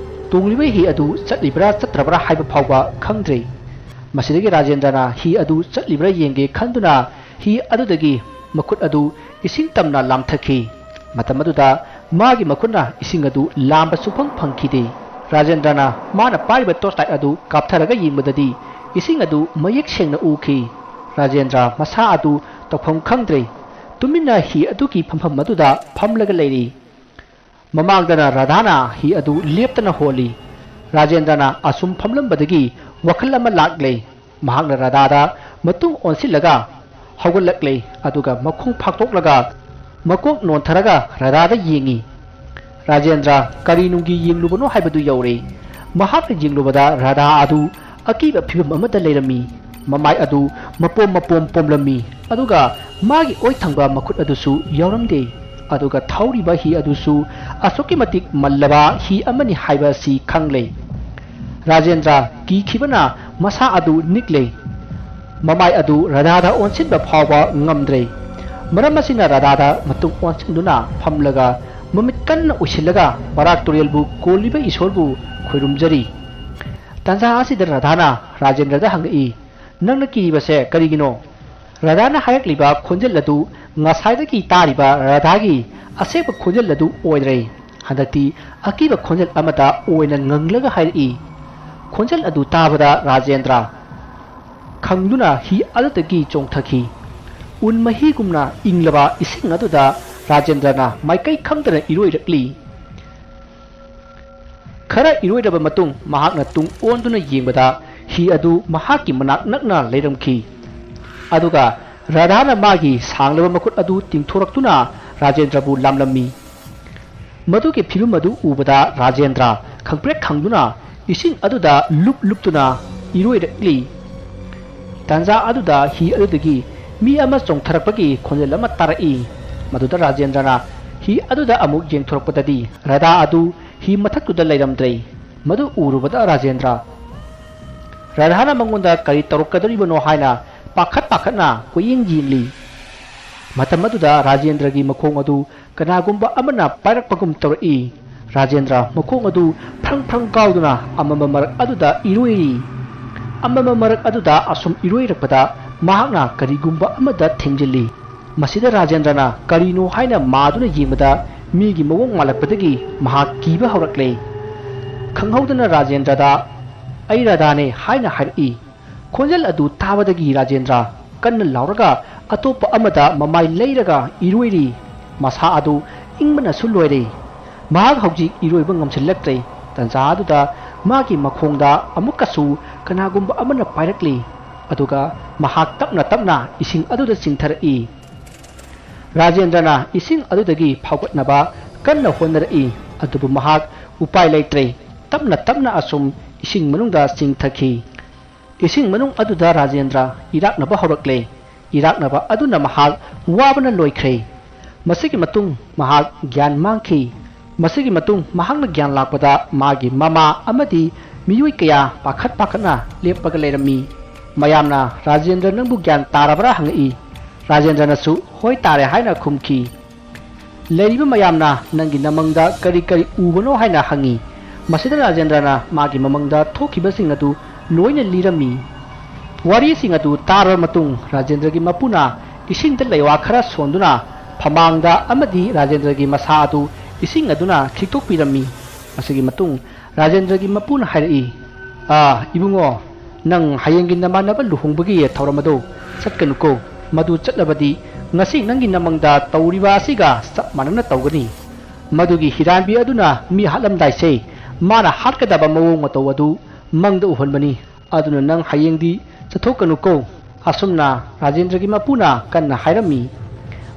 ꯇꯣꯡꯂꯤꯕ ꯍꯤ ꯑꯗꯨ ꯆꯠꯂꯤꯕ꯭ꯔꯥ ꯆꯠꯇ꯭ꯔꯕ꯭ꯔꯥ ꯍꯥꯏꯕ ꯐꯥꯎꯕ ꯈꯪꯗ꯭ꯔꯦ꯫ ꯃꯁꯤꯗꯒꯤ ꯔꯥꯖꯦꯟꯗ꯭ꯔꯅ ꯍꯤ ꯑꯗꯨ ꯆꯠꯂꯤꯕ꯭ꯔꯥ ꯌꯦꯡꯒꯦ ꯈꯟꯗꯨꯅ ꯍꯤ ꯑꯗꯨꯗꯒꯤ ꯃꯈꯨꯠ ꯑꯗꯨ ꯏꯁꯤꯡ ꯇꯝꯅ ꯂꯥꯝꯊꯛꯈꯤ꯫ ꯃꯇꯝ ꯑꯗꯨꯗ ꯃꯥꯒꯤ ꯃꯈꯨꯠꯅ ꯏꯁꯤꯡ ꯑꯗꯨ ꯂꯥꯝꯕ ꯁꯨꯡꯐꯪ ꯐꯪꯈꯤꯗꯦ꯫ ꯔꯥꯖꯦꯟꯗ꯭ꯔꯅ ꯃꯥꯅ ꯄꯥꯏꯔꯤꯕ torch light ꯑꯗꯨ ꯀꯥꯞꯊꯔꯒ ꯌꯦꯡꯕꯗꯗꯤ ꯏꯁꯤꯡ ꯑꯗꯨ ꯃꯌꯦꯛ ꯁꯦꯡꯅ ꯎꯈꯤ꯫ ꯔꯥꯖꯦꯟꯗ꯭ꯔ ꯃꯁꯥ ꯑꯗꯨ ꯇꯧꯐꯝ ꯈꯪꯗ꯭ꯔꯦ꯫ ꯇꯨꯃꯤꯟꯅ ꯍꯤ ꯑꯗꯨꯒꯤ ꯐꯝꯐꯝ ꯑꯗꯨꯗ ꯐꯝꯂꯒ ꯂꯩꯔꯤ꯫ ꯃꯃꯥꯡꯗꯅ ꯔꯥꯙꯥꯅ ꯍꯤ ꯑꯗꯨ ꯂꯦꯞꯇꯅ ꯍꯣꯜꯂꯤ꯫ ꯔꯥꯖꯦꯟꯗ꯭ꯔꯅ ꯑꯁꯨꯝ ꯐꯝꯂꯝꯕꯗꯒꯤ ꯋꯥꯈꯜ ꯑꯃ ꯂꯥꯛꯂꯦ꯫ ꯃꯍꯥꯛꯅ ꯔꯥꯙꯥꯗ ꯃꯇꯨꯡ ꯑꯣꯟꯁꯤꯜꯂꯒ ꯍꯧꯒꯠꯂꯛꯂꯦ, ꯑꯗꯨꯒ ꯃꯈꯣꯡ ꯐꯥꯛꯇꯣꯛꯂꯒ ꯃꯀꯣꯛ ꯅꯣꯟꯊꯔꯒ ꯔꯥꯙꯥꯗ ꯌꯦꯡꯉꯤ꯫ ꯔꯥꯖꯦꯟꯗ꯭ꯔ ꯀꯔꯤ ꯅꯨꯡꯒꯤ ꯌꯦꯡꯂꯨꯕꯅꯣ ꯍꯥꯏꯕꯗꯨ ꯌꯧꯔꯦ꯫ ꯃꯍꯥꯛꯅ ꯌꯦꯡꯂꯨꯕꯗ ꯔꯥꯙꯥ ꯑꯗꯨ ꯑꯀꯤꯕ ꯐꯤꯚꯝ ꯑꯃꯗ ꯂꯩꯔꯝꯃꯤ꯫ ꯃꯃꯥꯏ ꯑꯗꯨ ꯃꯄꯣꯝ ꯃꯄꯣꯝ ꯄꯣꯝꯂꯝꯃꯤ, ꯑꯗꯨꯒ ꯃꯥꯒꯤ ꯑꯣꯏ ꯊꯪꯕ ꯃꯈꯨꯠ ꯑꯗꯨꯁꯨ ꯌꯥꯎꯔꯝꯗꯦ꯫ ꯑꯗꯨꯒ ꯊꯧꯔꯤꯕ ꯍꯤ ꯑꯗꯨꯁꯨ ꯑꯁꯨꯛꯀꯤ ꯃꯇꯤꯛ ꯃꯜꯂꯕ ꯍꯤ ꯑꯃꯅꯤ ꯍꯥꯏꯕ ꯑꯁꯤ ꯈꯪꯂꯦ꯫ ꯔꯥꯖꯦꯟꯗ꯭ꯔ ꯀꯤꯈꯤꯕꯅ ꯃꯁꯥ ꯑꯗꯨ ꯅꯤꯛꯂꯦ꯫ ꯃꯃꯥꯏ ꯑꯗꯨ ꯔꯥꯙꯥꯗ ꯑꯣꯟꯁꯤꯟꯕ ꯐꯥꯎꯕ ꯉꯝꯗ꯭ꯔꯦ꯫ ꯃꯔꯝ ꯑꯁꯤꯅ ꯔꯥꯙꯥꯗ ꯃꯇꯨꯡ ꯑꯣꯟꯁꯤꯟꯗꯨꯅ ꯐꯝꯂꯒ ꯃꯃꯤꯠ ꯀꯟꯅ ꯎꯏꯁꯤꯜꯂꯒ ꯕꯔꯥꯛ ꯇꯨꯔꯦꯜꯕꯨ ꯀꯣꯜꯂꯤꯕ ꯏꯁꯣꯔꯕꯨ ꯈꯣꯏꯔꯨꯝꯖꯔꯤ꯫ ꯇꯥꯟꯖꯥ ꯑꯁꯤꯗ ꯔꯥꯙꯥꯅ ꯔꯥꯖꯦꯟꯗ꯭ꯔꯗ ꯍꯪꯂꯛꯏ, "ꯅꯪꯅ ꯀꯤꯔꯤꯕꯁꯦ ꯀꯔꯤꯒꯤꯅꯣ?" ꯔꯥꯙꯥꯅ ꯍꯥꯏꯔꯛꯂꯤꯕ ꯈꯣꯟꯖꯦꯜ ꯑꯗꯨ ꯉꯁꯥꯏꯗꯒꯤ ꯇꯥꯔꯤꯕ ꯔꯥꯙꯥꯒꯤ ꯑꯁꯦꯡꯕ ꯈꯣꯟꯖꯦꯜ ꯑꯗꯨ ꯑꯣꯏꯗ꯭ꯔꯦ꯫ ꯍꯟꯗꯛꯇꯤ ꯑꯀꯤꯕ ꯈꯣꯟꯖꯦꯜ ꯑꯃꯗ ꯑꯣꯏꯅ ꯉꯪꯂꯒ ꯍꯥꯏꯔꯛꯏ꯫ ꯈꯣꯟꯖꯦꯜ ꯑꯗꯨ ꯇꯥꯕꯗ ꯔꯥꯖꯦꯟꯗ꯭ꯔ ꯈꯪꯗꯨꯅ ꯍꯤ ꯑꯗꯨꯗꯒꯤ ꯆꯣꯡꯊꯈꯤ꯫ ꯎꯟ ꯃꯍꯤꯒꯨꯝꯅ ꯏꯪꯂꯕ ꯏꯁꯤꯡ ꯑꯗꯨꯗ ꯔꯥꯖꯦꯟꯗ꯭ꯔꯅ ꯃꯥꯏꯀꯩ ꯈꯪꯗꯅ ꯏꯔꯣꯏꯔꯛꯂꯤ꯫ ꯈꯔ ꯏꯔꯣꯏꯔꯕ ꯃꯇꯨꯡ ꯃꯍꯥꯛꯅ ꯇꯨꯡ ꯑꯣꯟꯗꯨꯅ ꯌꯦꯡꯕꯗ ꯍꯤ ꯑꯗꯨ ꯃꯍꯥꯛꯀꯤ ꯃꯅꯥꯛ ꯅꯛꯅ ꯂꯩꯔꯝꯈꯤ꯫ ꯑꯗꯨꯒ ꯔꯥꯙꯥꯅ ꯃꯥꯒꯤ ꯁꯥꯡꯂꯕ ꯃꯈꯨꯠ ꯑꯗꯨ ꯇꯤꯡꯊꯣꯔꯛꯇꯨꯅ ꯔꯥꯖꯦꯟꯗ꯭ꯔꯕꯨ ꯂꯥꯝꯂꯝꯃꯤ꯫ ꯃꯗꯨꯒꯤ ꯐꯤꯕꯝ ꯑꯗꯨ ꯎꯕꯗ ꯔꯥꯖꯦꯟꯗ꯭ꯔ ꯈꯪꯄ꯭ꯔꯦꯛ ꯈꯪꯗꯨꯅ ꯏꯁꯤꯡ ꯑꯗꯨꯗ ꯂꯨꯞ ꯂꯨꯞꯇꯨꯅ ꯏꯔꯣꯏꯔꯛꯂꯤ꯫ ꯇꯥꯟꯖꯥ ꯑꯗꯨꯗ ꯍꯤ ꯑꯗꯨꯗꯒꯤ ꯃꯤ ꯑꯃ ꯆꯣꯡꯊꯔꯛꯄꯒꯤ ꯈꯣꯟꯖꯦꯜ ꯑꯃ ꯇꯥꯔꯛꯏ꯫ ꯃꯗꯨꯗ ꯔꯥꯖꯦꯟꯗ꯭ꯔꯅ ꯍꯤ ꯑꯗꯨꯗ ꯑꯃꯨꯛ ꯌꯦꯡꯊꯣꯔꯛꯄꯗꯗꯤ ꯔꯥꯙꯥ ꯑꯗꯨ ꯍꯤ ꯃꯊꯛꯇꯨꯗ ꯂꯩꯔꯝꯗ꯭ꯔꯦ꯫ ꯃꯗꯨ ꯎꯔꯨꯕꯗ ꯔꯥꯖꯦꯟꯗ꯭ꯔ, ꯔꯥꯙꯥꯅ ꯃꯉꯣꯟꯗ ꯀꯔꯤ ꯇꯧꯔꯛꯀꯗꯧꯔꯤꯕꯅꯣ ꯍꯥꯏꯅ ꯄꯥꯈꯠ ꯄꯥꯈꯠꯅ ꯀꯣꯏꯌꯦꯡ ꯌꯦꯡꯂꯤ꯫ ꯃꯇꯝ ꯑꯗꯨꯗ ꯔꯥꯖꯦꯟꯗ꯭ꯔꯒꯤ ꯃꯈꯣꯡ ꯑꯗꯨ ꯀꯅꯥꯒꯨꯝꯕ ꯑꯃꯅ ꯄꯥꯏꯔꯛꯄꯒꯨꯝ ꯇꯧꯔꯛꯏ꯫ ꯔꯥꯖꯦꯟꯗ꯭ꯔ ꯃꯈꯣꯡ ꯑꯗꯨ ꯐ꯭ꯔꯪ ꯐ꯭ꯔꯪ ꯀꯥꯎꯗꯨꯅ ꯑꯃꯝꯕ ꯃꯔꯛ ꯑꯗꯨꯗ ꯏꯔꯣꯏꯔꯤ꯫ ꯑꯃꯝꯕ ꯃꯔꯛ ꯑꯗꯨꯗ ꯑꯁꯨꯝ ꯏꯔꯣꯏꯔꯛꯄꯗ ꯃꯍꯥꯛꯅ ꯀꯔꯤꯒꯨꯝꯕ ꯑꯃꯗ ꯊꯦꯡꯖꯤꯜꯂꯤ꯫ ꯃꯁꯤꯗ ꯔꯥꯖꯦꯟꯗ꯭ꯔꯅ ꯀꯔꯤꯅꯣ ꯍꯥꯏꯅ ꯃꯥꯗꯨꯅ ꯌꯦꯡꯕꯗ ꯃꯤꯒꯤ ꯃꯑꯣꯡ ꯃꯥꯜꯂꯛꯄꯗꯒꯤ ꯃꯍꯥꯛ ꯀꯤꯕ ꯍꯧꯔꯛꯂꯦ꯫ ꯈꯪꯍꯧꯗꯅ ꯔꯥꯖꯦꯟꯗ꯭ꯔꯗ "ꯑꯩ ꯔꯥꯙꯥꯅꯦ" ꯍꯥꯏꯅ ꯍꯥꯏꯔꯛꯏ꯫ ꯈꯣꯟꯖꯦꯜ ꯑꯗꯨ ꯇꯥꯕꯗꯒꯤ ꯔꯥꯖꯦꯟꯗ꯭ꯔ ꯀꯟꯅ ꯂꯥꯎꯔꯒ ꯑꯇꯣꯞꯄ ꯑꯃꯗ ꯃꯃꯥꯏ ꯂꯩꯔꯒ ꯏꯔꯣꯏꯔꯤ꯫ ꯃꯁꯥ ꯑꯗꯨ ꯏꯪꯕꯅꯁꯨ ꯂꯣꯏꯔꯦ꯫ ꯃꯍꯥꯛ ꯍꯧꯖꯤꯛ ꯏꯔꯣꯏꯕ ꯉꯝꯁꯤꯜꯂꯛꯇ꯭ꯔꯦ꯫ ꯇꯟꯖꯥ ꯑꯗꯨꯗ ꯃꯥꯒꯤ ꯃꯈꯣꯡꯗ ꯑꯃꯨꯛꯀꯁꯨ ꯀꯅꯥꯒꯨꯝꯕ ꯑꯃꯅ ꯄꯥꯏꯔꯛꯂꯤ꯫ ꯑꯗꯨꯒ ꯃꯍꯥꯛ ꯇꯞꯅ ꯇꯞꯅ ꯏꯁꯤꯡ ꯑꯗꯨꯗ ꯆꯤꯡꯊꯔꯛꯏ꯫ ꯔꯥꯖꯦꯟꯗ꯭ꯔꯅ ꯏꯁꯤꯡ ꯑꯗꯨꯗꯒꯤ ꯐꯥꯎꯒꯠꯅꯕ ꯀꯟꯅ ꯍꯣꯠꯅꯔꯛꯏ, ꯑꯗꯨꯕꯨ ꯃꯍꯥꯛ ꯎꯄꯥꯏ ꯂꯩꯇ꯭ꯔꯦ꯫ ꯇꯞꯅ ꯇꯞꯅ ꯑꯁꯨꯝ ꯏꯁꯤꯡ ꯃꯅꯨꯡꯗ ꯆꯤꯡꯊꯈꯤ꯫ ꯏꯁꯤꯡ ꯃꯅꯨꯡ ꯑꯗꯨꯗ ꯔꯥꯖꯦꯟꯗ꯭ꯔ ꯏꯔꯥꯛꯅꯕ ꯍꯧꯔꯛꯂꯦ꯫ ꯏꯔꯥꯛꯅꯕ ꯑꯗꯨꯅ ꯃꯍꯥꯛ ꯋꯥꯕꯅ ꯂꯣꯏꯈ꯭ꯔꯦ꯫ ꯃꯁꯤꯒꯤ ꯃꯇꯨꯡ ꯃꯍꯥꯛ ꯒ꯭ꯌꯥꯟ ꯃꯥꯡꯈꯤ꯫ ꯃꯁꯤꯒꯤ ꯃꯇꯨꯡ ꯃꯍꯥꯛꯅ ꯒ꯭ꯌꯥꯟ ꯂꯥꯛꯄꯗ ꯃꯥꯒꯤ ꯃꯃꯥ ꯑꯃꯗꯤ ꯃꯤꯑꯣꯏ ꯀꯌꯥ ꯄꯥꯈꯠ ꯄꯥꯈꯠꯅ ꯂꯦꯞꯄꯒ ꯂꯩꯔꯝꯃꯤ꯫ ꯃꯌꯥꯝꯅ "ꯔꯥꯖꯦꯟꯗ꯭ꯔ, ꯅꯪꯕꯨ ꯒ꯭ꯌꯥꯟ ꯇꯥꯔꯕ꯭ꯔꯥ?" ꯍꯪꯉꯛꯏ꯫ ꯔꯥꯖꯦꯟꯗ꯭ꯔꯅꯁꯨ "ꯍꯣꯏ, ꯇꯥꯔꯦ" ꯍꯥꯏꯅ ꯈꯨꯝꯈꯤ꯫ ꯂꯩꯔꯤꯕ ꯃꯌꯥꯝꯅ "ꯅꯪꯒꯤ ꯅꯃꯪꯗ ꯀꯔꯤ ꯀꯔꯤ ꯎꯕꯅꯣ?" ꯍꯥꯏꯅ ꯍꯪꯉꯤ꯫ ꯃꯁꯤꯗ ꯔꯥꯖꯦꯟꯗ꯭ꯔꯅ ꯃꯥꯒꯤ ꯃꯃꯪꯗ ꯊꯣꯛꯈꯤꯕꯁꯤꯡ ꯑꯗꯨ ꯂꯣꯏꯅ ꯂꯤꯔꯝꯃꯤ꯫ ꯋꯥꯔꯤꯁꯤꯡ ꯑꯗꯨ ꯇꯥꯔꯕ ꯃꯇꯨꯡ, ꯔꯥꯖꯦꯟꯗ꯭ꯔꯒꯤ ꯃꯄꯨꯅ ꯏꯁꯤꯡꯗ ꯂꯩꯋꯥ ꯈꯔ ꯁꯣꯟꯗꯨꯅ ꯐꯃꯥꯡꯗ ꯑꯃꯗꯤ ꯔꯥꯖꯦꯟꯗ꯭ꯔꯒꯤ ꯃꯁꯥ ꯑꯗꯨ ꯏꯁꯤꯡ ꯑꯗꯨꯅ ꯈꯤꯛꯇꯣꯛꯄꯤꯔꯝꯃꯤ꯫ ꯃꯁꯤꯒꯤ ꯃꯇꯨꯡ ꯔꯥꯖꯦꯟꯗ꯭ꯔꯒꯤ ꯃꯄꯨꯅ ꯍꯥꯏꯔꯛꯏ, "ꯑꯥ, ꯏꯕꯨꯡꯉꯣ, ꯅꯪ ꯍꯌꯦꯡꯒꯤ ꯅꯃꯥꯟꯅꯕ ꯂꯨꯍꯣꯡꯕꯒꯤ ꯊꯧꯔꯝ ꯑꯗꯨ ꯆꯠꯀꯅꯨꯀꯣ꯫ ꯃꯗꯨ ꯆꯠꯂꯕꯗꯤ ꯉꯁꯤ ꯅꯪꯒꯤ ꯅꯃꯪꯗ ꯇꯧꯔꯤꯕ ꯑꯁꯤꯒ ꯆꯞ ꯃꯥꯟꯅꯅ ꯇꯧꯒꯅꯤ꯫ ꯃꯗꯨꯒꯤ ꯍꯤꯔꯥꯟꯕꯤ ꯑꯗꯨꯅ ꯃꯤ ꯍꯥꯠꯂꯝꯗꯥꯏꯁꯦ ꯃꯥꯅ ꯍꯥꯠꯀꯗꯕ ꯃꯑꯣꯡ ꯃꯇꯧ ꯑꯗꯨ ꯃꯪꯗ ꯎꯍꯟꯕꯅꯤ꯫ ꯑꯗꯨꯅ ꯅꯪ ꯍꯌꯦꯡꯗꯤ ꯆꯠꯊꯣꯛꯀꯅꯨꯀꯣ꯫" ꯑꯁꯨꯝꯅ ꯔꯥꯖꯦꯟꯗ꯭ꯔꯒꯤ ꯃꯄꯨꯅ ꯀꯟꯅ ꯍꯥꯏꯔꯝꯃꯤ꯫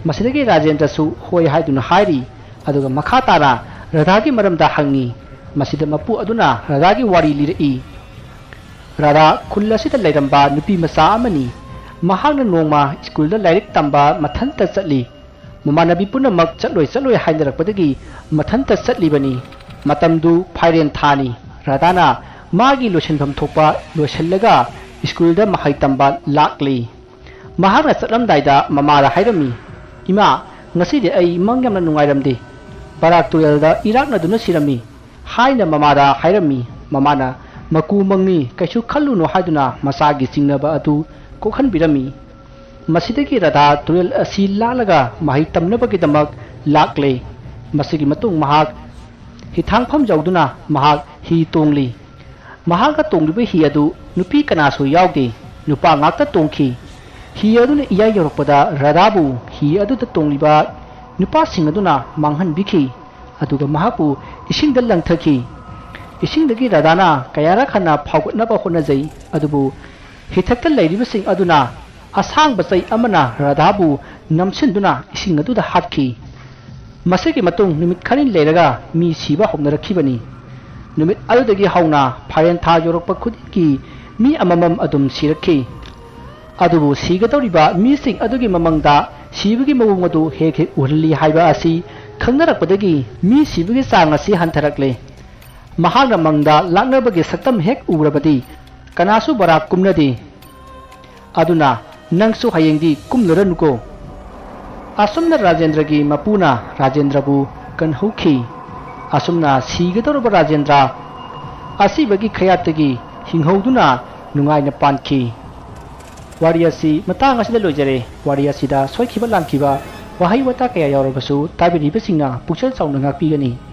ꯃꯁꯤꯗꯒꯤ ꯔꯥꯖꯦꯟꯗ꯭ꯔꯁꯨ ꯍꯣꯏ ꯍꯥꯏꯗꯨꯅ ꯍꯥꯏꯔꯤ꯫ ꯑꯗꯨꯒ ꯃꯈꯥ ꯇꯥꯅ ꯔꯥꯙꯥꯒꯤ ꯃꯔꯝꯗ ꯍꯪꯉꯤ꯫ ꯃꯁꯤꯗ ꯃꯄꯨ ꯑꯗꯨꯅ ꯔꯥꯙꯥꯒꯤ ꯋꯥꯔꯤ ꯂꯤꯔꯛꯏ꯫ ꯔꯥꯙꯥ ꯈꯨꯜ ꯑꯁꯤꯗ ꯂꯩꯔꯝꯕ ꯅꯨꯄꯤ ꯃꯆꯥ ꯑꯃꯅꯤ꯫ ꯃꯍꯥꯛꯅ ꯅꯣꯡꯃ ꯁ꯭ꯀꯨꯜꯗ ꯂꯥꯏꯔꯤꯛ ꯇꯝꯕ ꯃꯊꯟꯇ ꯆꯠꯂꯤ꯫ ꯃꯃꯥꯟꯅꯕꯤ ꯄꯨꯝꯅꯃꯛ ꯆꯠꯂꯣꯏ ꯆꯠꯂꯣꯏ ꯍꯥꯏꯅꯔꯛꯄꯗꯒꯤ ꯃꯊꯟꯇ ꯆꯠꯂꯤꯕꯅꯤ꯫ ꯃꯇꯝꯗꯨ ꯐꯥꯏꯔꯦꯟ ꯊꯥꯅꯤ꯫ ꯔꯥꯙꯥꯅ ꯃꯥꯒꯤ ꯂꯣꯏꯁꯤꯟꯐꯝ ꯊꯣꯛꯄ ꯂꯣꯏꯁꯤꯜꯂꯒ ꯁ꯭ꯀꯨꯜꯗ ꯃꯍꯩ ꯇꯝꯕ ꯂꯥꯛꯂꯤ꯫ ꯃꯍꯥꯛꯅ ꯆꯠꯂꯝꯗꯥꯏꯗ ꯃꯃꯥꯗ ꯍꯥꯏꯔꯝꯃꯤ, "ꯏꯃꯥ, ꯉꯁꯤꯗꯤ ꯑꯩ ꯃꯪ ꯌꯥꯝꯅ ꯅꯨꯡꯉꯥꯏꯔꯝꯗꯦ꯫ ꯕꯔꯥꯛ ꯇꯨꯔꯦꯜꯗ ꯏꯔꯥꯛꯅꯗꯨꯅ ꯁꯤꯔꯝꯃꯤ" ꯍꯥꯏꯅ ꯃꯃꯥꯗ ꯍꯥꯏꯔꯝꯃꯤ꯫ ꯃꯃꯥꯅ "ꯃꯀꯨ ꯃꯪꯅꯤ, ꯀꯩꯁꯨ ꯈꯜꯂꯨꯅꯨ" ꯍꯥꯏꯗꯨꯅ ꯃꯆꯥꯒꯤ ꯆꯤꯡꯅꯕ ꯑꯗꯨ ꯀꯣꯛꯍꯟꯕꯤꯔꯝꯃꯤ꯫ ꯃꯁꯤꯗꯒꯤ ꯔꯥꯙꯥ ꯇꯨꯔꯦꯜ ꯑꯁꯤ ꯂꯥꯜꯂꯒ ꯃꯍꯩ ꯇꯝꯅꯕꯒꯤꯗꯃꯛ ꯂꯥꯛꯂꯦ꯫ ꯃꯁꯤꯒꯤ ꯃꯇꯨꯡ ꯃꯍꯥꯛ ꯍꯤꯊꯥꯡꯐꯝ ꯌꯧꯗꯨꯅ ꯃꯍꯥꯛ ꯍꯤ ꯇꯣꯡꯂꯤ꯫ ꯃꯍꯥꯛꯅ ꯇꯣꯡꯂꯤꯕ ꯍꯤ ꯑꯗꯨ ꯅꯨꯄꯤ ꯀꯅꯥꯁꯨ ꯌꯥꯎꯗꯦ, ꯅꯨꯄꯥ ꯉꯥꯛꯇ ꯇꯣꯡꯈꯤ꯫ ꯍꯤ ꯑꯗꯨꯅ ꯏꯌꯥꯏ ꯌꯧꯔꯛꯄꯗ ꯔꯥꯙꯥꯕꯨ ꯍꯤ ꯑꯗꯨꯗ ꯇꯣꯡꯂꯤꯕ ꯅꯨꯄꯥꯁꯤꯡ ꯑꯗꯨꯅ ꯃꯥꯡꯍꯟꯕꯤꯈꯤ꯫ ꯑꯗꯨꯒ ꯃꯍꯥꯛꯄꯨ ꯏꯁꯤꯡꯗ ꯂꯪꯊꯈꯤ꯫ ꯏꯁꯤꯡꯗꯒꯤ ꯔꯥꯙꯥꯅ ꯀꯌꯥꯔꯛ ꯍꯟꯅ ꯐꯥꯎꯒꯠꯅꯕ ꯍꯣꯠꯅꯖꯩ, ꯑꯗꯨꯕꯨ ꯍꯤꯊꯛꯇ ꯂꯩꯔꯤꯕꯁꯤꯡ ꯑꯗꯨꯅ ꯑꯁꯥꯡꯕ ꯆꯩ ꯑꯃꯅ ꯔꯥꯙꯥꯕꯨ ꯅꯝꯁꯤꯟꯗꯨꯅ ꯏꯁꯤꯡ ꯑꯗꯨꯗ ꯍꯥꯠꯈꯤ꯫ ꯃꯁꯤꯒꯤ ꯃꯇꯨꯡ ꯅꯨꯃꯤꯠ ꯈꯔꯅꯤ ꯂꯩꯔꯒ ꯃꯤ ꯁꯤꯕ ꯍꯧꯅꯔꯛꯈꯤꯕꯅꯤ꯫ ꯅꯨꯃꯤꯠ ꯑꯗꯨꯗꯒꯤ ꯍꯧꯅ ꯐꯥꯏꯔꯦꯟ ꯊꯥ ꯌꯧꯔꯛꯄ ꯈꯨꯗꯤꯡꯒꯤ ꯃꯤ ꯑꯃꯃꯝ ꯑꯗꯨꯝ ꯁꯤꯔꯛꯈꯤ꯫ ꯑꯗꯨꯕꯨ ꯁꯤꯒꯗꯧꯔꯤꯕ ꯃꯤꯁꯤꯡ ꯑꯗꯨꯒꯤ ꯃꯃꯪꯗ ꯁꯤꯕꯒꯤ ꯃꯑꯣꯡ ꯑꯗꯨ ꯍꯦꯛ ꯍꯦꯛ ꯎꯍꯜꯂꯤ ꯍꯥꯏꯕ ꯑꯁꯤ ꯈꯪꯅꯔꯛꯄꯗꯒꯤ ꯃꯤ ꯁꯤꯕꯒꯤ ꯆꯥꯡ ꯑꯁꯤ ꯍꯟꯊꯔꯛꯂꯦ꯫ ꯃꯍꯥꯛꯅ ꯃꯪꯗ ꯂꯥꯛꯅꯕꯒꯤ ꯁꯛꯇꯝ ꯍꯦꯛ ꯎꯔꯕꯗꯤ ꯀꯅꯥꯁꯨ ꯕꯔꯥꯛ ꯀꯨꯝꯅꯗꯦ꯫ ꯑꯗꯨꯅ ꯅꯪꯁꯨ ꯍꯌꯦꯡꯗꯤ ꯀꯨꯝꯂꯔꯅꯨꯀꯣ꯫ ꯑꯁꯨꯝꯅ ꯔꯥꯖꯦꯟꯗ꯭ꯔꯒꯤ ꯃꯄꯨꯅ ꯔꯥꯖꯦꯟꯗ꯭ꯔꯕꯨ ꯀꯟꯍꯧꯈꯤ꯫ ꯑꯁꯨꯝꯅ ꯁꯤꯒꯗꯧꯔꯕ ꯔꯥꯖꯦꯟꯗ꯭ꯔ ꯑꯁꯤꯕꯒꯤ ꯈꯌꯥꯠꯇꯒꯤ ꯍꯤꯡꯍꯧꯗꯨꯅ ꯅꯨꯡꯉꯥꯏꯅ ꯄꯥꯟꯈꯤ꯫ ꯋꯥꯔꯤ ꯑꯁꯤ ꯃꯇꯥꯡ ꯑꯁꯤꯗ ꯂꯣꯏꯖꯔꯦ꯫ ꯋꯥꯔꯤ ꯑꯁꯤꯗ ꯁꯣꯏꯈꯤꯕ ꯂꯥꯟꯈꯤꯕ, ꯋꯥꯍꯩ ꯋꯥꯇꯥ ꯀꯌꯥ ꯌꯥꯎꯔꯕꯁꯨ ꯇꯥꯕꯤꯔꯤꯕꯁꯤꯡꯅ ꯄꯨꯛꯆꯦꯜ ꯆꯥꯎꯅ ꯉꯥꯛꯄꯤꯒꯅꯤ꯫